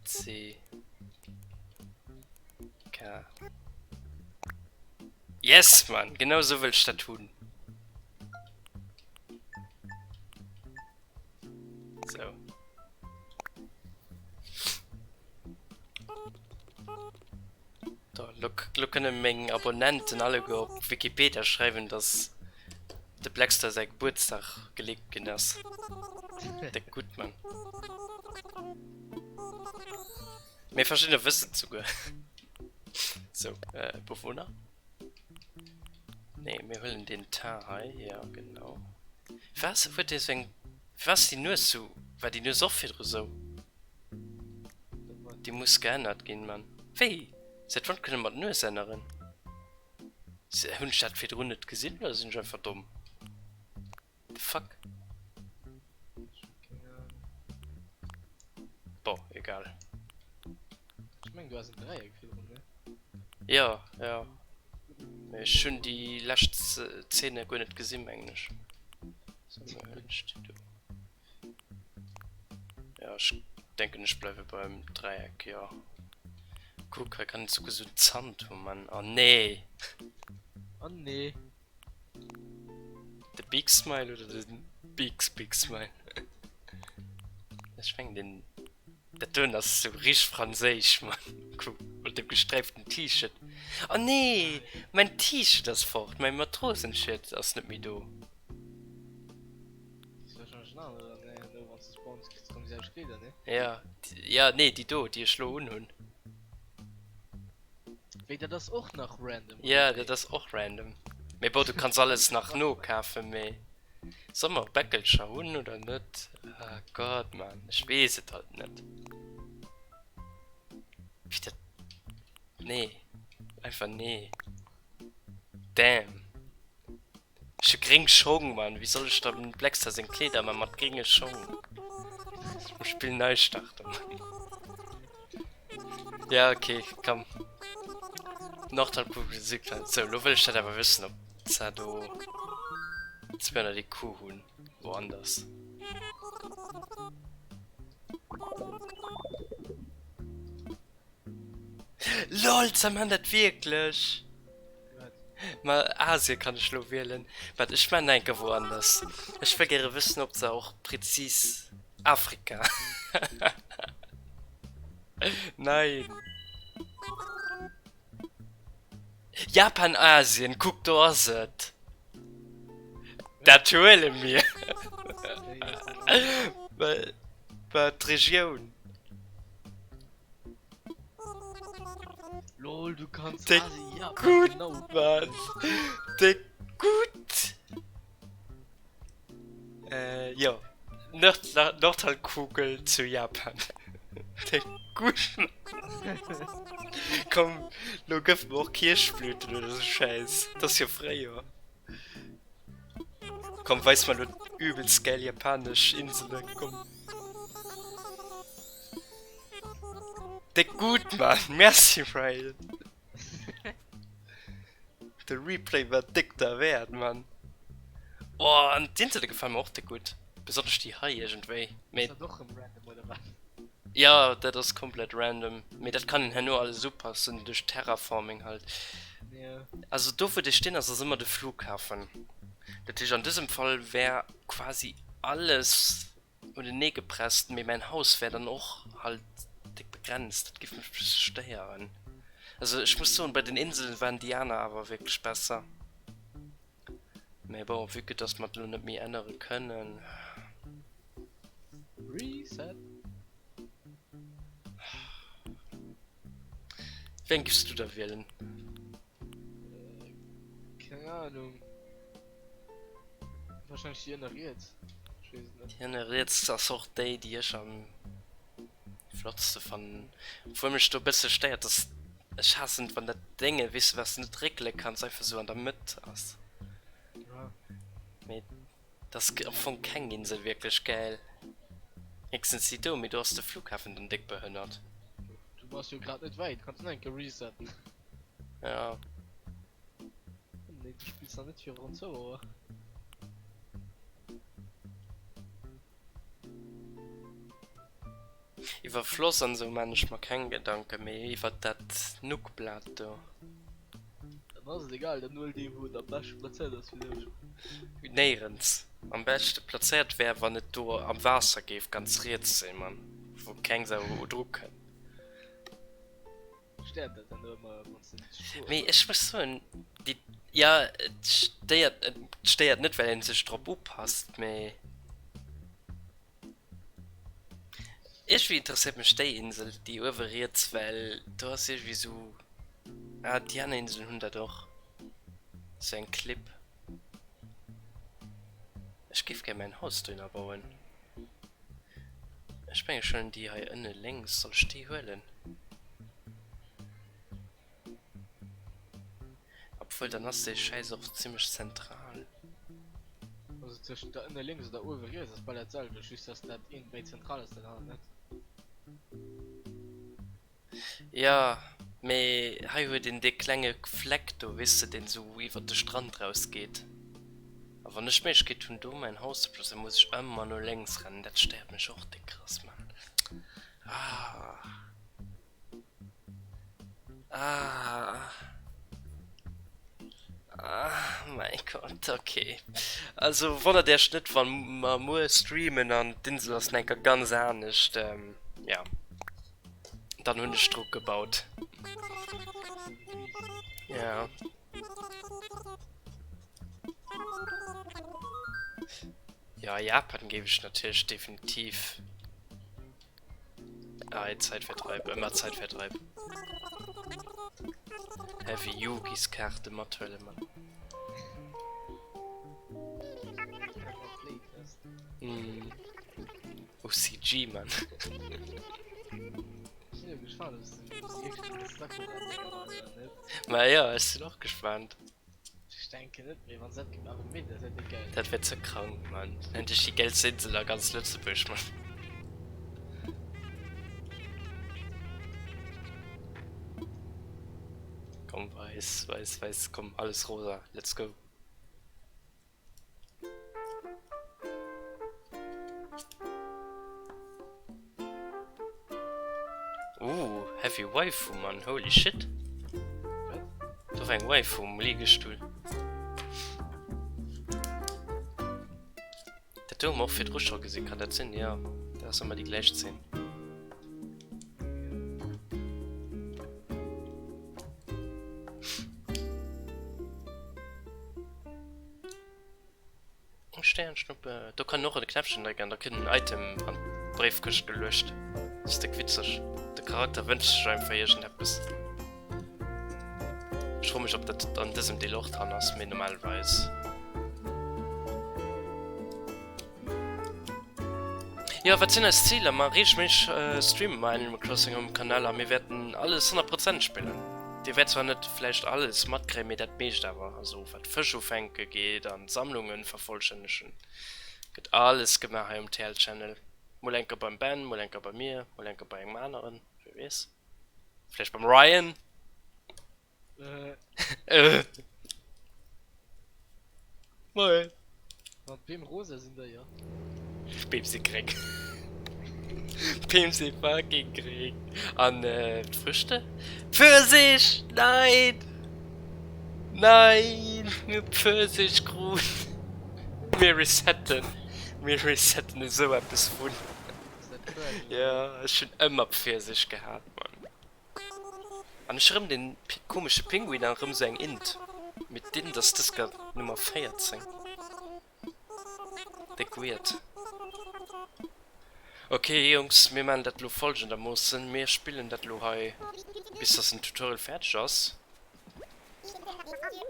C, K. Yes, Mann! Genau sou wëll ech dat hunn. Sou. Lo, lo kënne meng Abonnenten alleguer op Wikipedia schreiwen, dass de Blackstar säi Gebuertsdag geleakt ginn ass. Déck gutt, Mann. Mee verschiddener wëssen et souguer. Sou, äh, Bewohner. Nee, mir huelen deen Teint hei, jo genau. Was huet dee sou eng, firwat ass déi Nues sou, war déi Nues och virdru sou? Déi muss geännert ginn, Mann. Wéi? Säit wann kënne mer d'Nues änneren? Hunn ech dat virdrun net gesinn oder sinn ech einfach domm? The fuck? Bon, egal. Ech meng du has en Dräieck virdrun, ne? Ja, ja. Mee ech hunn déi lescht Szene guer net gesinn, mengen ech. So, mir huelen ech déi do. Ja, ech denken ech bleiwe beim Dräieck, jo. Kuck, hei kann een souguer sou en Zant hu, Mann. Oh nee! Oh nee! De Big Smile oder de Big Big Smile? Ech mengen den dat doen ass sou richteg franséisch Mann. Kuck mat dem gesträiften T-Shirt. Oh nee, mäin T-Shirt ass fort, mäin Matrosenshirt ass net méi do. Ja, ja nee déi do déi ech lo unhunn. Wéi dat ass och nach random. Ja dat ass och random. Mee bon du kanns alles nach nokafen mee soll mer Bäckelcher hunn oder net? Ah Gott Mann ech weess et halt net. Wéi dat nee einfach nee damn. Ech hu gréng Schong, Mann. Wéi soll ech da dem Blackstar seng Kleeder man mat grénge Schong? Ech muss Spill nei starten, Mann. Ja, okay, komm. Nordhalbkugel, Südplan. Sou, lo wëll ech dat awer wëssen, ob se do 200 IQ hunn. Woanders. Lol, ze man dat wierklech? Ma Asien kann ech lo wielen. Wat ech man enke woanders. Ech wëll gäre wëssen ob se och prezis Afrika. Nein. Japan Asien, kuck do ass et. Dat huele mir. Well war d'Regioun. Lol, du kanns Déck Asien, Japan gutt, genau Mann. Déck gutt. Äh, jo. Nord Nordhalbkugel zu Japan. Déck gutt, Mann. Komm, lo gëff mer och Kierchblüten oder sou Schäiss. Et ass jo Fréijoer. Komm, weis mer lo übelst gäil japanesch Inselen, komm. Déck gutt, Mann. Merci, Ryan. De Replay war déck derwäert, Mann. Oh, an d'Insele gefale mer och déck gutt. Besonnesch déi hei iergendwéi. Mee. Ass dat och rëm random, oder wat? Jo, dat ass komplett random. Mee dat kann een herno alles upassen, duerch Terraforming halt. Ja. Also do wou dee stinn ass, ass ëmmer de Flughafen. Dat heescht an dësem Fall wär quasi alles unenee gepresst, mee mäin Haus wär dann och halt déck begrenzt. Dat giff mech bësse stéieren. Also ech muss soen, bei den Inselen waren déi aner awer wierklech besser. Mee bon, vue que dass mer et elo net méi ännere kënnen. Reset. Wéi eng giffs du da wielen? Keng Ahnung. Wahrscheinlech déi ënner riets. Ech weess et net. Déi ënner riets ass och déi, déi ech am flottste fannen. Obwuel mech do e bësse stéiert, dass ech haassen et, wann dat Dénge, weess de, wat s de net réckele kanns, einfach sou an der Mëtt ass. Ja. Mee et ass am Fong keng Insel wierklech gäil. Héchstens déi do, mee do ass de Flughafen dann déck behënnert. Du bass jo grad net wäit, kanns nach eng Kéier resetten. Ja. Nee, du spills nach net fir ronn 2 Auer. Iwwer Floss an esou maan ech mer keng Gedanken, mee iwwert dat Nuckblat do. Dann ass et egal, dann huel dee wou et am beschte plazéiert ass fir dech. Néirens. Am beschte plazéiert wär wann et do am Waasser géif ganz riets sinn, Mann, wou keng Sau dru kënnt. stéiert dat dann ëmmer, wann s de d'Spur Mee ech muss soen, déi, jo, et stéiert, et stéiert net, well een sech drop upasst, mee iergendwéi interesséiert mech déi Insel, déi uewe riets, well do ass iergendwéi sou, ah, déi aner Inselen hunn dat och, sou eng Klipp. Ech géif gär mäin Haus dohinner bauen. Ech menge schon déi hei ënne lénks, soll ech déi huelen? Obwuel dann ass dee Schäiss och zimmlech zentral. Also tëschent der ënne lénks oder uewe riets ass bal dat selwecht, just dass dat eent méi zentral ass, dat anert net. Jo, mee hei huet een dee klenge Fleck do, weess de, deen esou iwwert de Strand rausgeet. A wann ech d'Méiglechkeet hunn do mäin Haus ze platzen, muss ech ëmmer no lénks rennen. Dat stéiert mech och déck krass, Mann. Ah. Ah. Ah, mäi Gott, ok. Also wonnert iech net, wa mer muer streamen an d'Insel ass enker ganz anescht. Ja, dann hunn ech dru gebaut. Ja. Ja, Japan géif ech natierlech definitiv. Ei, Zäitvertreib, ëmmer Zäitvertreib. Heavy Yugis-Kaarte mathuelen, Mann. Mm. OCG, Mann. Ma jo, ech sinn och gespaant. Ech denken net, mee wann se dat awer méi, dat wär déck geil. Dat wär ze krank, Mann. Dann hätt ech déi gäilste Insel a ganz Lëtzebuerg, Mann. Komm, weiß, weiß, weiß, komm, alles rosa, let's go. Ooh, heavy Waifu, Mann, holy shit. Do war eng Waifu um Liegestuhl. Dat do hu mer och virdru scho gesinn, kann dat sinn? Jo, dat ass ëmmer déi gläich Zeen. Eng Sternschnuppe. Do kann een och e Knäppchen drécken an da kritt een en Item an d'Bréifkëscht geluecht. Dat ass déck witzeg. De Charakter wënscht sech einfach iergendeppes. Ech froe mech ob dat an dësem Deel och dran ass, mee normalerweis. Jo, wat sinn eis Ziler? Ma reegelméisseg streame mer Animal Crossing um Kanal a mir wäerten alles 100 Prozent spillen. Dir wäert zwar net vläicht alles matkréien, mee dat meescht awer. Also wat Fësch ufänke geet an Sammlungen vervollstännegen, gëtt alles gemaach hei um TL Channel. Mol enker beim Ben, mol enker bei mir, mol enker bei engem aneren, wie weess, vläicht beim Ryan. Äh. Moin. Wann d'Beem rosa sinn, da jo. D'Beem si gréng. D'Beem si fucking gréng. An d'Früchte? Pfirsich! Nein! Nein! Mir hu Pfirsich krut. Mir resetten. Mir resetten esou eppes vun. Jo, ech hunn ëmmer Pfirsich gehat, Mann. An ech rëm den komesche Pinguin an rëm sou eng Int. Mee d'Int ass dës Kéier Nummer 14. Déck weird. Ok Jungs, mir maan dat lo folgendermoossen, mir spillen dat lo hei bis dass den Tutorial fäerdeg ass.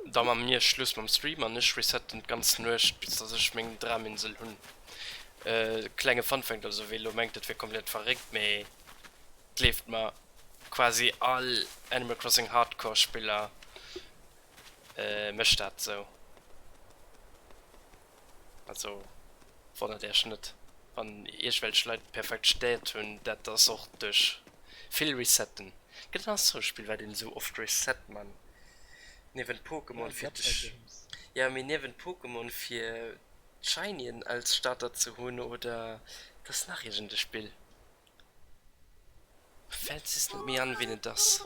Da man mir Schluss mam Stream an ech resetten d'ganz Nuecht bis dass ech meng Draminsel hunn. Klenge Funfact, also wee lo mengt dat wier komplett verréckt, mee Gleeft mer, quasi all Animal Crossing Hardcore Spiller mécht dat sou. Also wonnert iech net wann iergwelch Leit perfekt Stäert hunn, dat ass och duerch vill Resetten. Gëtt et nach sou e Spill wat een sou oft reset man? Niewent Pokémon fir de, jo mee niewent Pokémon fir d'Shinyen als Starter ze hunn oder et ass nach iergend e Spill. Fällt just net méi an ween et ass.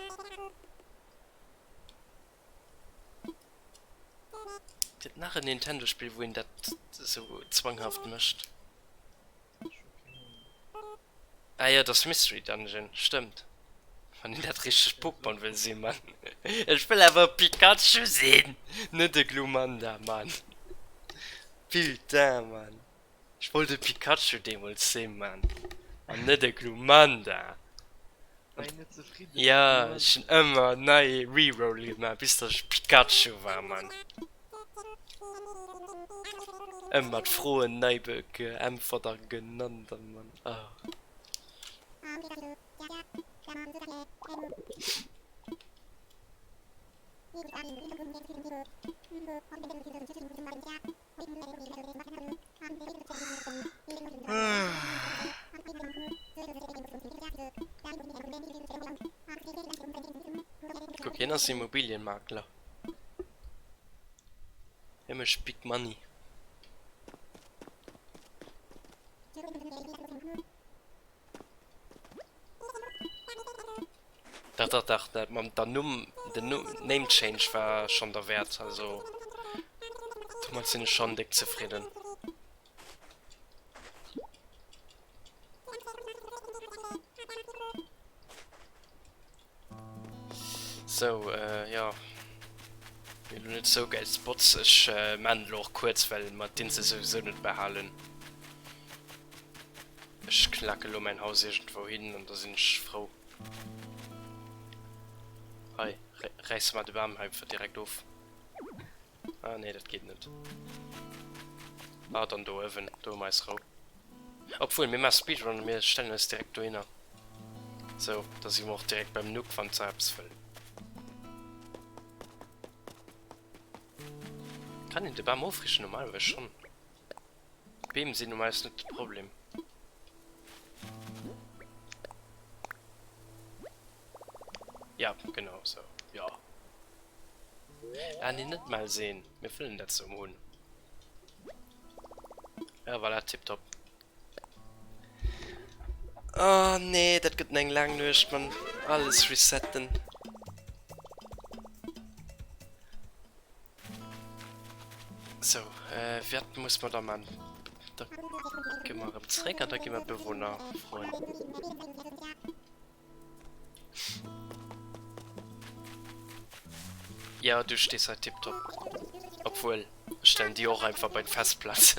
Gëtt nach en Nintendo Spill wou een dat sou zwanghaft mécht? Ah jo, et ass Mystery Dungeon, stëmmt. Wann een dat richteg Pokémon wëll sinn, Mann. Ech wëll awer e Pikachu sinn, net e Glumanda, Mann. Putain, Mann. Ech wollt e Pikachu deemools sinn, Mann, an net e Glumanda. War een net zefridden mat Ja, Glumanda? ech hunn ëmmer nei Reroll gemaach, bis datt ech Pikachu war, Mann. Ëmmer d'Froen nei beäntwert a genannt an, Mann, ah. Kuck, hien ass Immobilienmakler. Hie mécht Big Money. Dach, dach, dach, dat mam der Numm, den Name Change war schonn derwäert, also domat sinn ech schonn déck zefridden. Sou, jo, mir hunn elo net sou gäil Spots, ech maan et elo och kuerz, well mer d'Insel souwisou net behalen. Ech klack elo mäin Haus iergendwou hin an da sinn ech frou. Hei, räisse mer de Bam hei einfach direkt of. Ah nee, dat geet net. Ah, dann do uewen, do hu mer eis Rou. Obwuel, mir maache Speedrun a mir stellen eis direkt dohinner. Sou, da si mer och direkt beim Nook, wann se eppes wëll. Kann een de Bam ofriichten? Normalerweis schonn. D'Beem sinn um eis net de Problem. Ja, genau sou. Jo. Ah nee, net mell seen. Mir wëllen dat sou hunn. Ja, voilà, tiptop. Ah nee, dat gëtt eng laang Nuecht, Mann. Alles resetten. Sou, wat muss mer da man? Da gi mer erëm zréck an da gi mer d'Bewunner froen. Ja, du stees hei tiptop. Obwuel, ech stellen déi och einfach bei d'Festplaz.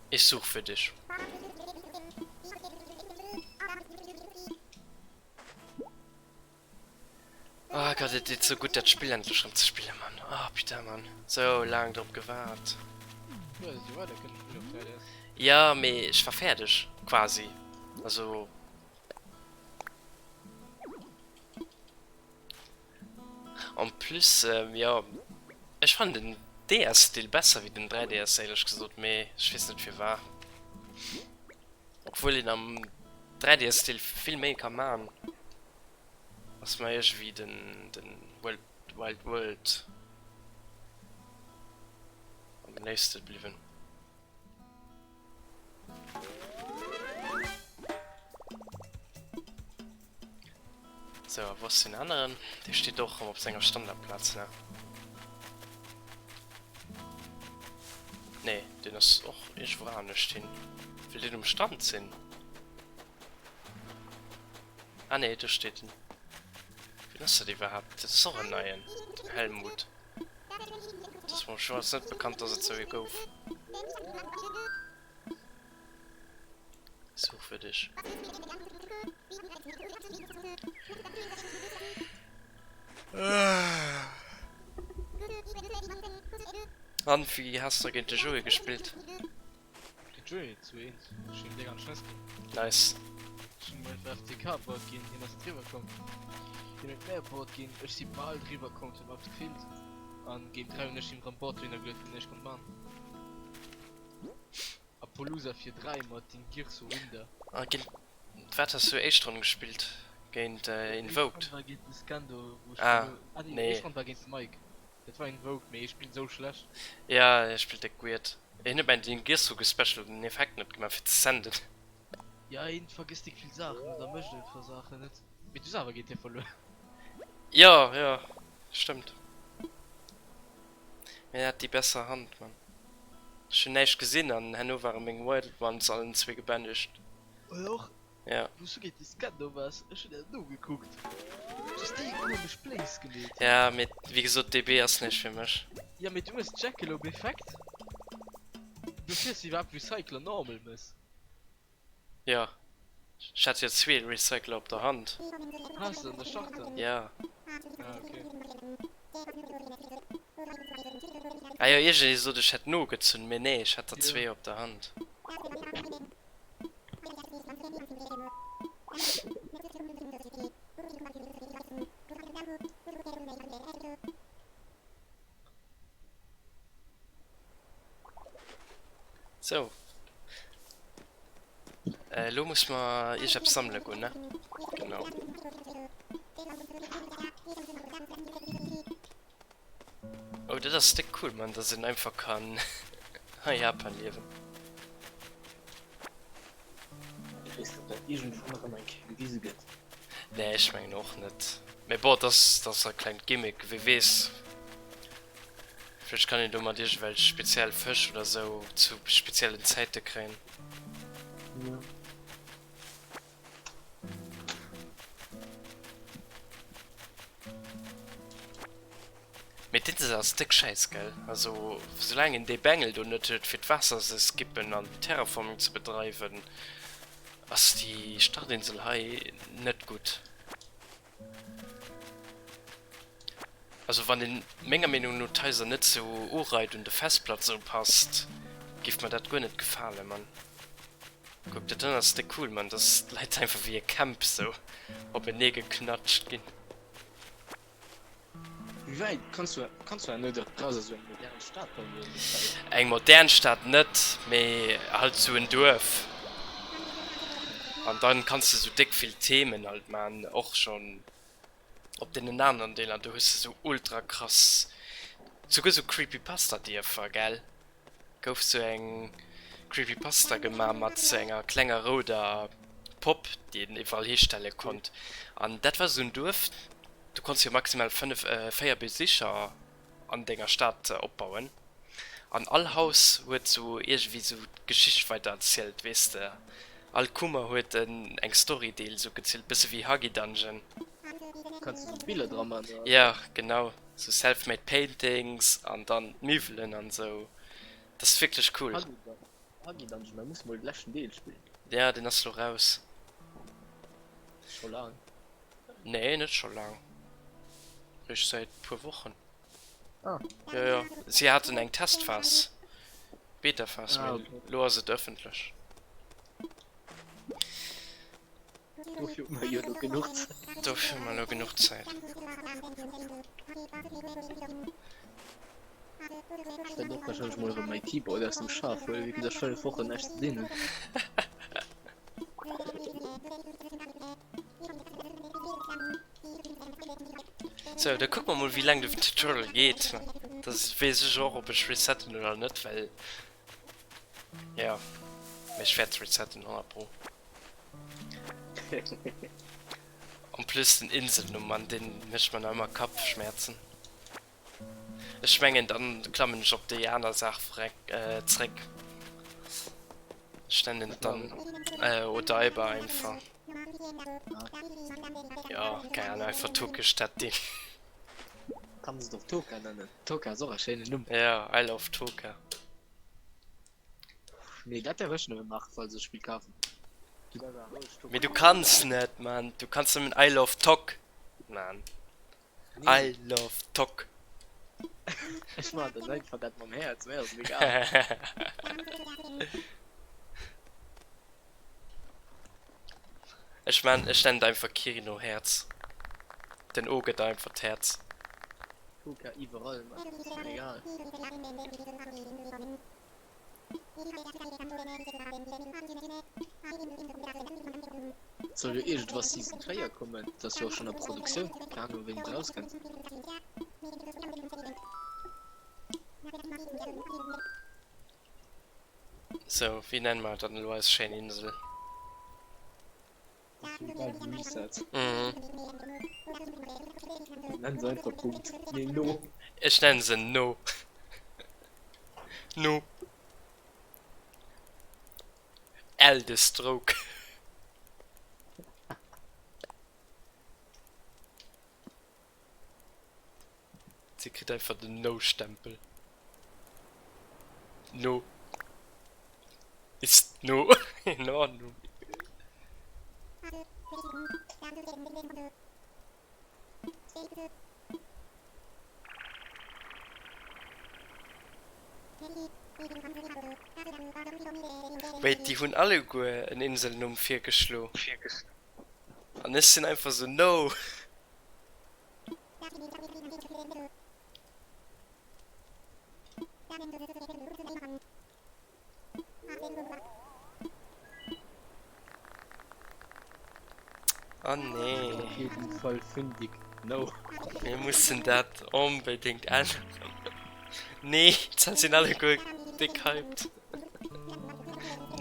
Ich such für dich. Oh Gott, et deet sou gutt dat Spill endlech rëm ze spillen, Mann. Oh putain, Mann. Sou laang drop gewaart. Ja, mee ech war fäerdeg, quasi. Also. En plus, jo, ech fannen den DS-Stil besser wéi den 3DS éierlech gesot, mee ech weess net firwar. Obwuel een am 3DS-Stil vill méi ka man, ass mer iergendwéi den den World Wild World am léifste bliwwen. Sou, a wou ass deen aneren? Dee steet och erëm op senger Standardplaz, ne? Nee, deen ass och iergendwou anescht hin. Wëll deen um Strand sinn? Ah nee, do steet en. Wien ass dat iwwerhaapt? Dat ass och en neien, den Helmut. Dat ass mer scho net bekannt, dass et sou ee gouf. Such fir dech. An wéi has de géint de Joé gespillt? De Joé zu 1. Ech hunn déck an d'Schnëss ginn. Nice. Ech hunn einfach FTK Board ginn, hien ass driwwer komm. Hien huet mär Board ginn, ech si bal driwwer komm, huet mer eppes gefeelt. An Game 3 hunn ech him rëm Board dohinner geluet, wou en näischt konnt man. Apollousa fir 3 mat Dingirsu Winda. A géint wat has du éischt Ronn gespillt? Géint Éischt Invoked? Ronn war géint de Scando wou ech Ah verluer, ah nee, nee. éischt Ronn war géint de Mike. Dat war Invoked, mee hie spillt esou schlecht. Ja hie spillt déck weird. Hien huet mäin Dingirsu gespecialt an den Effekt net gemaach fir ze senden. Ja hien vergësst déck vill Saachen oder mécht einfach Saachen net. Mee du hues awer géint hie verluer. Jo jo stëmmt. Mee hat déi besser Hand, Mann. Ech hunn näischt gesinn an herno ware meng Wild Ones allen zwee gebännegt. Ech och. Ja. Wous du géint déi Skendo waars, ech hunn dat nogekuckt. Du hues déi komesch Plays gemeet. Ja, mee wéi gesot, DB ass näischt fir mech. Ja, mee du hues Jackalope Effekt. Dofir hues du iwwerhaapt Recycler normal mëss. Jo, ech hat jo zwee Recycler op der Hand. Has de an der Schachtel? Ja. Ah, okay. Ah jo, iergendee sot ech hätt nogezunn, mee nee, ech hat der zwee op der Hand. Sou. Elo muss mer iergeppes sammele goen, ne? Genau. Oh, dat ass déck cool, man, dass een einfach kann a Japan liewen. Ech weess net, ob dat iergendwann erëm eng Kéier gewise gëtt. Nee, ech mengen och net. Mee bon, dat ass e klengt Gimmick, wie weess. Vläicht kann een domat iergendwelch speziell Fësch oder sou zu speziellen Zäite kréien. Jo. Mee d'Insel ass déck schäiss, gell? Also soulaang een dee Bengel do net huet fir d'Waasser ze skippen an Terraforming ze bedreiwen, ass déi Startinsel hei net gutt. Also wann een menger Meenung no d'Haiser net sou ureit un de Festplatzen upasst, giff mer dat guer net gefalen man. Kuck dat dann ass déck cool man, dass d'Leit einfach wéi e Camp sou openee geknatscht ginn. Wéi wäit kanns du kanns du net eraus a sou eng modern Stad bauen oder sou Schäiss? Eng modern Stad net, mee halt sou en Duerf an dann kanns de sou déck vill Themen halt man, och schon op deenen aneren Deeler, do hues de sou ultra krass, souguer sou Creepypasta-Dierfer, gell? Gouf sou eng Creepypasta gemaach mat sou enger klenger rouder Popp, déi een iwwerall histelle konnt. An dat war sou en Duerf, du konns jo maximal 5, 4 Besicher an denger Stad opbauen. An all Haus huet sou iergendwéi sou d'Geschicht weider erzielt, weess de. All Kummer huet eng Story Deel sou gezielt, bësse wéi Huggy Dungeon. Kanns de sou Biller dra man oder? Jo, genau, sou self-made paintings an dann d'Miwwelen an sou. Dat ass wierklech cool. Huggy Dungeon, da muss mol de leschten Deel spillen. Ja, deen ass lo raus. Scho laang? Nee, net scho laang. Réischt säit puer Wochen. Ah. Jo, jo, si haten eng Testphas, Betaphas, Ah, mee okay. lo ass et ëffentlech. Dofir hu mer jo elo genuch Zäit. Dofir hu mer elo genuch Zäit. Ech wäert och warscheinlech mol erëm mäi Keyboard aus dem Schaf huelen, vue que ech 5 Wochen näischt ze dinn hunn. Sou, da kucke mer mol wéi laang de Tutorial geet. Da weess ech och ob ech resetten oder net, well jo, mee ech wäert resetten 100 pro. En plus den Inselnumm, Mann, deen mécht mer nach ëmmer Kappschmerzen. Ech mengen dann klammen ech op déi aner Saach zréck. Ech nennen et dann Odaiba einfach. Jo, keng Ahnung, einfach Tokesch dat Ding. Kanns et och Toka nennen. Toka ass och e schéinen Numm. Jo, I love Toka. Nee, dat däerf ech nëmme maachen, falls ech e Spill kafen. Du däerfs awer roueg Toka Mee du kanns net, Mann. Du kanns nëmmen I love Tok man. I love Tok. Ech man dann einfach dat mam Häerz, mir ass et egal. Ech man, ech nennen et einfach Kirino Häerz. Den O gëtt einfach d'Häerz. Toka iwwerall, man, ass mir egal. Et soll jo iergendwa Season 4 kommen, dat ass jo och schonn a Produktioun, keng Ahnung wéini et erauskënnt. Sou, wéi nenne mer dann elo eis schéin Insel? Ass jo egal, wéi Reset. Mhm. Nenn se einfach Punkt. Nee, No. Ech nennen se No. No. L de Stroke. Si kritt einfach den No-Stempel. No. Ist no in Ordnung. Wait, déi hunn alleguer en Inselnumm virgeschlo an ech sinn einfach sou no. Oh nee. Op jeden Fall fündig. No. Mir mussen dat onbedéngt änneren. Nee, d'Zell sinn alleguer déck hyped.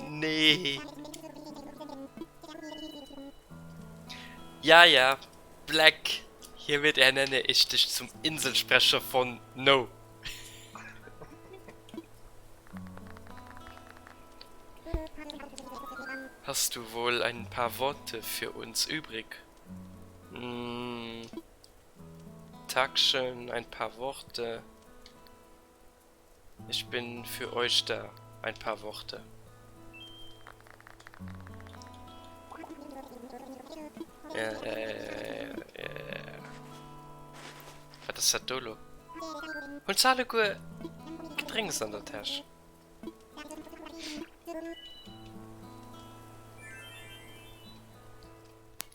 Nee. Ja, ja, Black, hiermit ernenne ich dich zum Inselsprecher von No. Hast du wohl ein paar Worte für uns übrig? Hm, Tagschön, ein paar Worte. Ich bin für euch da, ein paar Worte. Ja, ja, ja, ja, ja, ja. Wat ass dat do lo? Hunn se alleguer Gedrénks an der Täsch?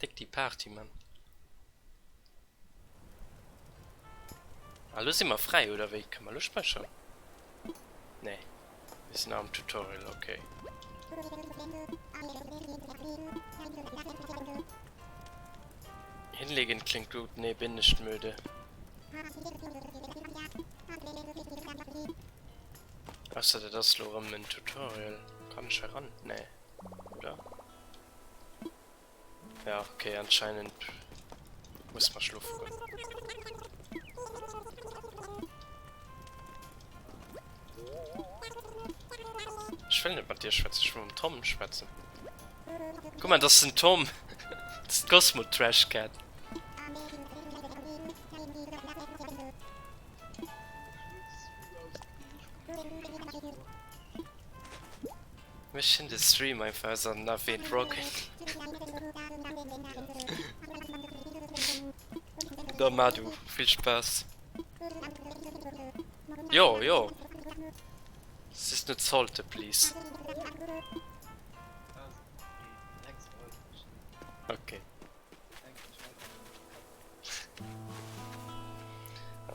Déck déi Party, Mann. Ah, lo si mer fräi, oder wéi? Kënne mer lo späicheren? Nee, mir sinn nach am Tutorial, okay. Hinlegen klingt gut, nee, bin nicht müde. Ausser dat ass lo erëm en Tutorial. Kann ech hei ran? Nee, oder? Ja, okay, anscheinend muss mer schlofe goen. Ech wëll net mat dir schwätzen, ech wëll mam Tom schwätzen. Guck mal, dat ass den Tom. Dat ass d'Cosmo Trash Cat. Ech hun de Stream einfach aus an erwähnt Rocket. Da ma du, vill Spaass. Jo, jo. Siehst net Salte, please. Okay.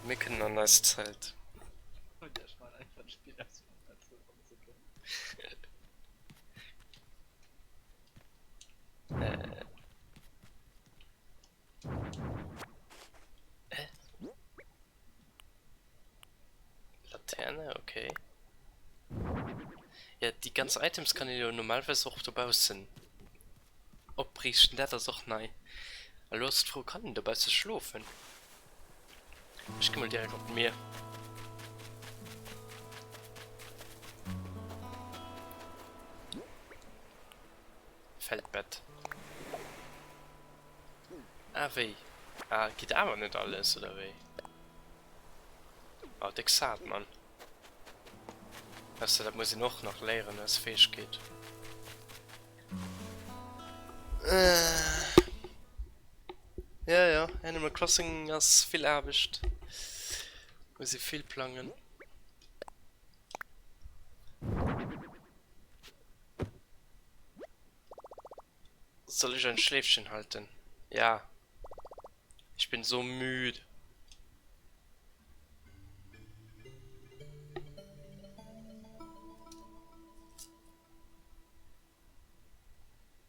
Mir kënnen an eist Zelt. Äh. Hä? Laterne, okay. Ja, déi ganz Items kann een jo normalerweis och dobaussen opriichten, dat ass och nei. A lo ass d'Fro, kann een dobausse schlofen? Ech gi mol direkt op d'Mier. Feldbett. Ah wéi? Ah geet awer net alles oder wéi? Oh déck sad Mann. Weißt du, dat muss een och nach léieren als Fähigkeet. Ja ja, Animal Crossing ass vill Aarbecht. Muss ee vill plangen. Soll ich ein Schläfchen halten? Ja. Ich bin so müde.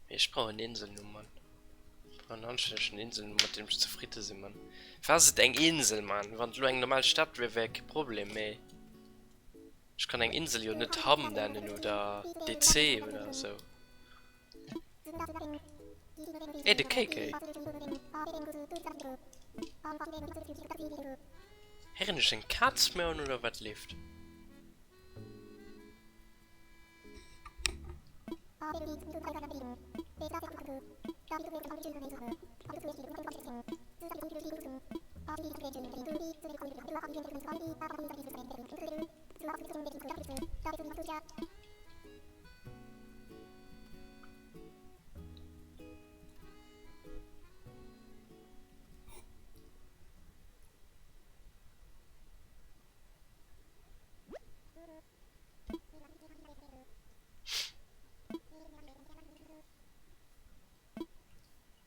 Ech brauch en Inselnumm, Mann. Ech brauch en anstännegen Inselnumm, mat deem ech zefridde sinn, Mann. Firwat ass et eng Insel, Mann? Wann et elo eng normal Stad wier, wär kee Problem, mee ech kann eng Insel jo net Hamm nennen oder DC oder esou. Ey, de KK! Héieren ech eng Kaz miauen oder wat leeft?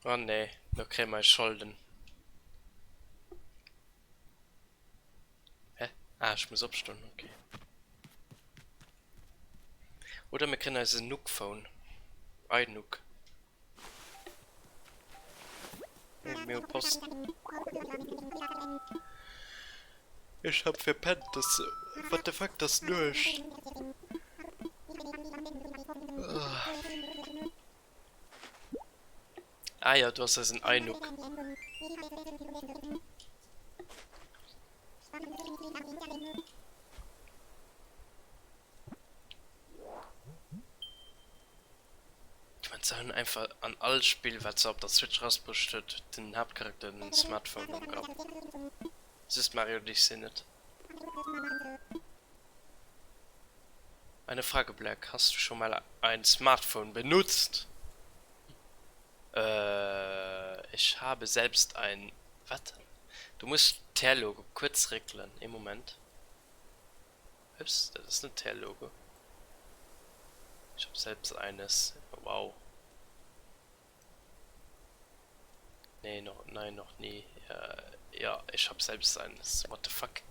Oh nee, lo kréie mer eis Scholden. Hä? Ah, ech muss opstoen, okay. Oder mir kréien eisen Nook-Phone. iNook. Mir hu Post. Ech hab verpennt dass what the fuck dass Nuecht. Ah jo, do ass eisen Aynouk. Ich mein, se hunn einfach an all Spill wat se op der Switch rausbruecht huet, den Haaptcharakter en Smartphone um Grapp. Just Mario Odyssey net. Eine Frage Black, hast du schon mal ein Smartphone benutzt? Äh, ich habe selbst ein, wat? Du muss d'Terlogo kuerz réckelen, ee Moment. Ups, dat ass net d'Ter Logo. Ich hab selbst eines. Wow. Nee, noch, nein, noch nie. Äh, ja, ich hab selbst eines. What the fuck?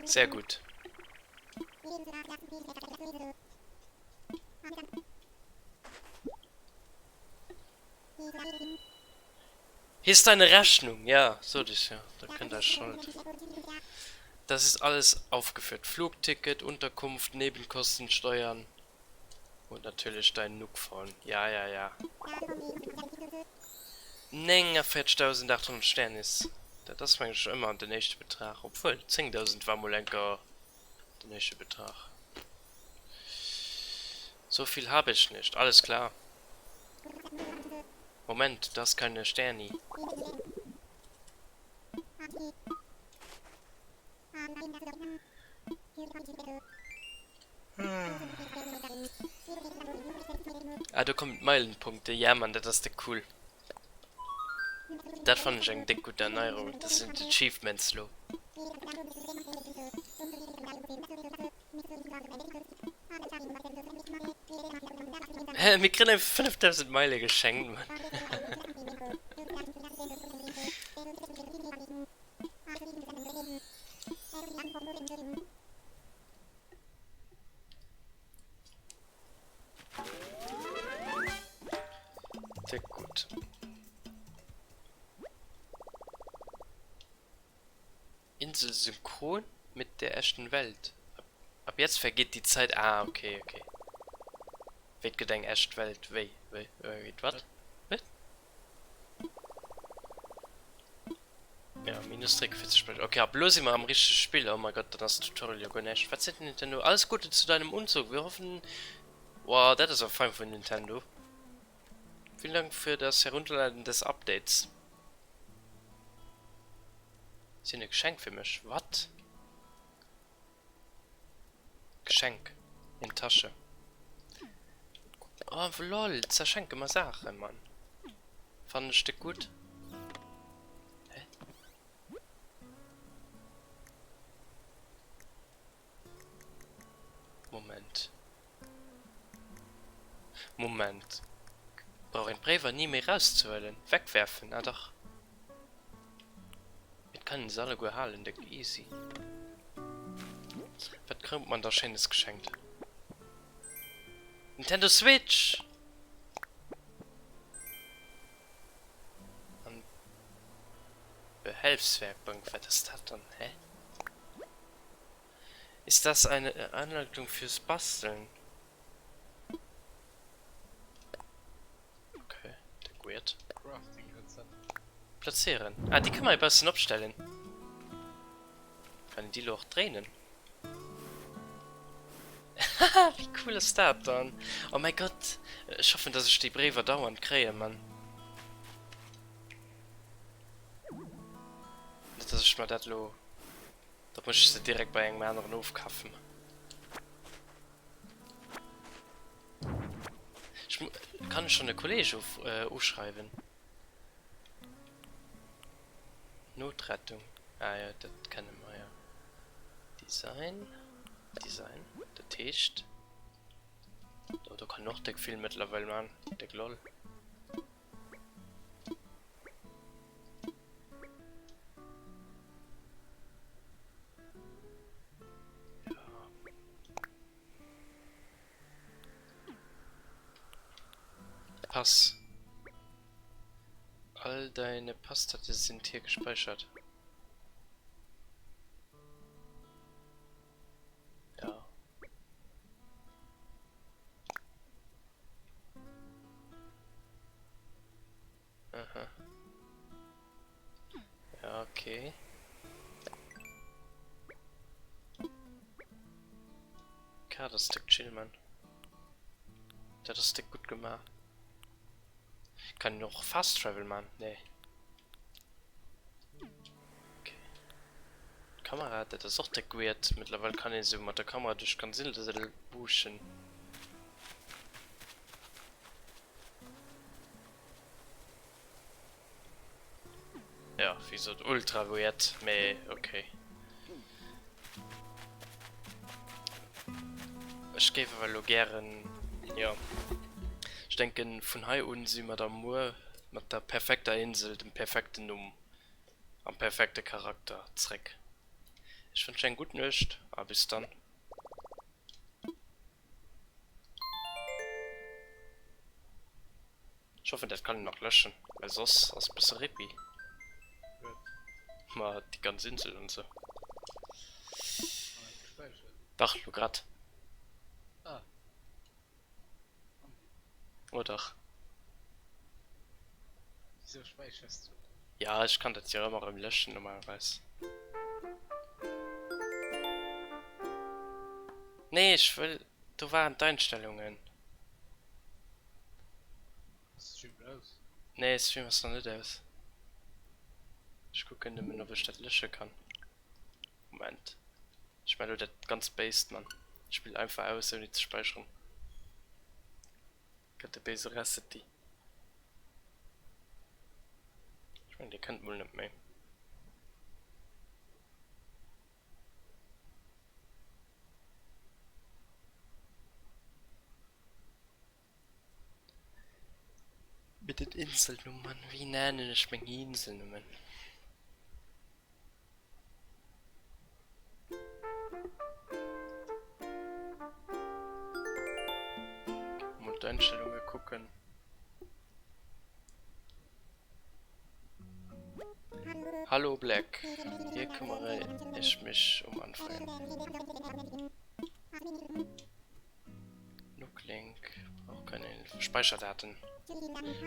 Sehr gut. Hier ist deine Rechnung. Ja, sot ech jo. Da kënnt eis Schold. Das ist alles aufgeführt. Flugticket, Unterkunft, Nebenkosten, Steuern und natürlich dein Nookphone. Ja, ja, ja. 49.800 Sternis. Dat ass mengen ech ëmmer den éischte Betrag. Obwuel, 10.000 war mol enker den éischte Betrag. So viel habe ich nicht. Alles klar. Moment, du hast keine Sterni. Ah, do kommen d'Meilenpunkte. Ja, Mann, dat ass déck cool. Dat fannen ech eng déck gutt Erneierung. Dat sinn d'Achievements lo. Hä, mir kréien einfach 5000 Meile geschenkt, Mann. Déck gutt. Insel synchron mit der echten Welt. Ab jetzt vergeht die Zeit. Ah, okay, okay. Wéi et gëtt eng echt Welt. Wéi? Wéi? Wéi? Wat? Wat? Ja, minus 43 Minuten. Okay, ab elo si mer am richtege Spill. Oh mein Gott, dann ass Tutorial jo guer näischt. Wat seet Nintendo? Alles Gute zu deinem Umzug. Wir hoffen. Wow, dat ass awer fein vun Nintendo. Vielen Dank für das Herunterladen des Updates. Si hunn e Geschenk fir mech. Wat? Geschenk in Tasche. Oh lol, ze schenke mer Saachen, Mann. Fannen ech déck gutt. Hä? Moment. Moment. Brauch een d'Bréiwer ni méi rauszehuelen? Wegwerfen? Ah dach. Et kann een se alleguer halen, déck easy. Wat krut man da schéines geschenkt? Nintendo Switch! An Behelfswerkbank, wat ass dat dann? Hä? Ist das eine Anleitung fürs Basteln? Okay, déck weird. Crafting-Rezept. Platzieren. Ah, déi kënne mer e bëssen opstellen. Kann een déi lo och dréinen? Haha, wéi cool ass dat dann? Oh mäi Gott, ech hoffen dass ech déi Bréiwer dauernd kréien, Mann. Net dass ech mer dat lo, da muss ech se direkt bei engem aneren ofkafen. Ech mu, kann ech schon e Kolleg of, uschreiwen? Notrettung, ah jo, dat kenne mer jo. Design, Design, dat heescht, oh do kann een och déck vill mëttlerweil man, déck lol. Pass. All deine Passdaten sind hier gespeichert. Ja. Aha. Ja, okay. Ka, dat ass déck chill, man. Dat ass déck gutt gemaach. Kann een och Fast Travel man? Nee. Okay. D'Kamera, dat ass och déck weird. Mëttlerweil kann een esou mat der Kamera duerch d'ganz Insel buschen. Ja, wéi gesot, ultra weird, mee ok. Ech géif awer elo gären, jo, ech denken vun hei un si mer da muer mat der perfekter Insel, dem perfekten Numm am perfekte Charakter zréck. Ech wënschen eng gutt Nuecht a bis dann. Ech hoffen dat kann een nach löschen, well soss ass bësse rippi. Ma déi ganz Insel an sou. Dach lo grad. Oh dach. Ja ech kann dat jo ëmmer erëm löschen normalerweis. Nee ech wëll, do waren d'Einstellungen. Ass de Stream aus? Nee, Stream ass nach net aus. Ech kucken nëmmen op ech dat lösche kann. Moment. Ech man lo dat ganz béist man. Ech spillen einfach aus ouni ze speicheren. Gëtt e béise Receti. Ech mengen dee kënnt mol net méi. Mit den Inselnummern, wéi nennen ech meng Inselnummen? Mol d'Einstellunge kucken. Hallo Black, hier kümmere ich mich um Anfragen. Looklink braucht keine Hilfe. Speicherdaten.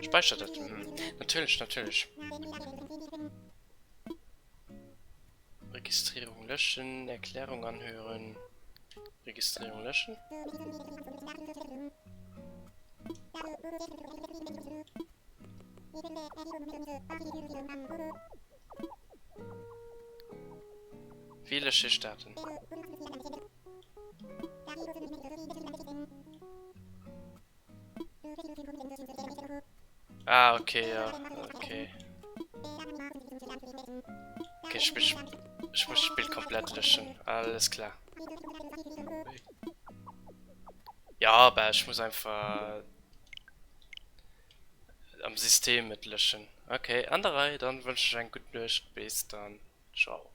Speicherdaten. Hm. Natürlich, natürlich. Registrierung löschen, Erklärung anhören. Registrierung löschen. Wie lösche ich Daten? Ah, okay, ja, okay. Okay, ich, ich, ich muss das Spiel komplett löschen. Alles klar. Ja, aber ich muss einfach am System mit löschen. Okay, an der Reihe, dann wünsche ich eng gutt Nuecht. Bis dann. Ciao.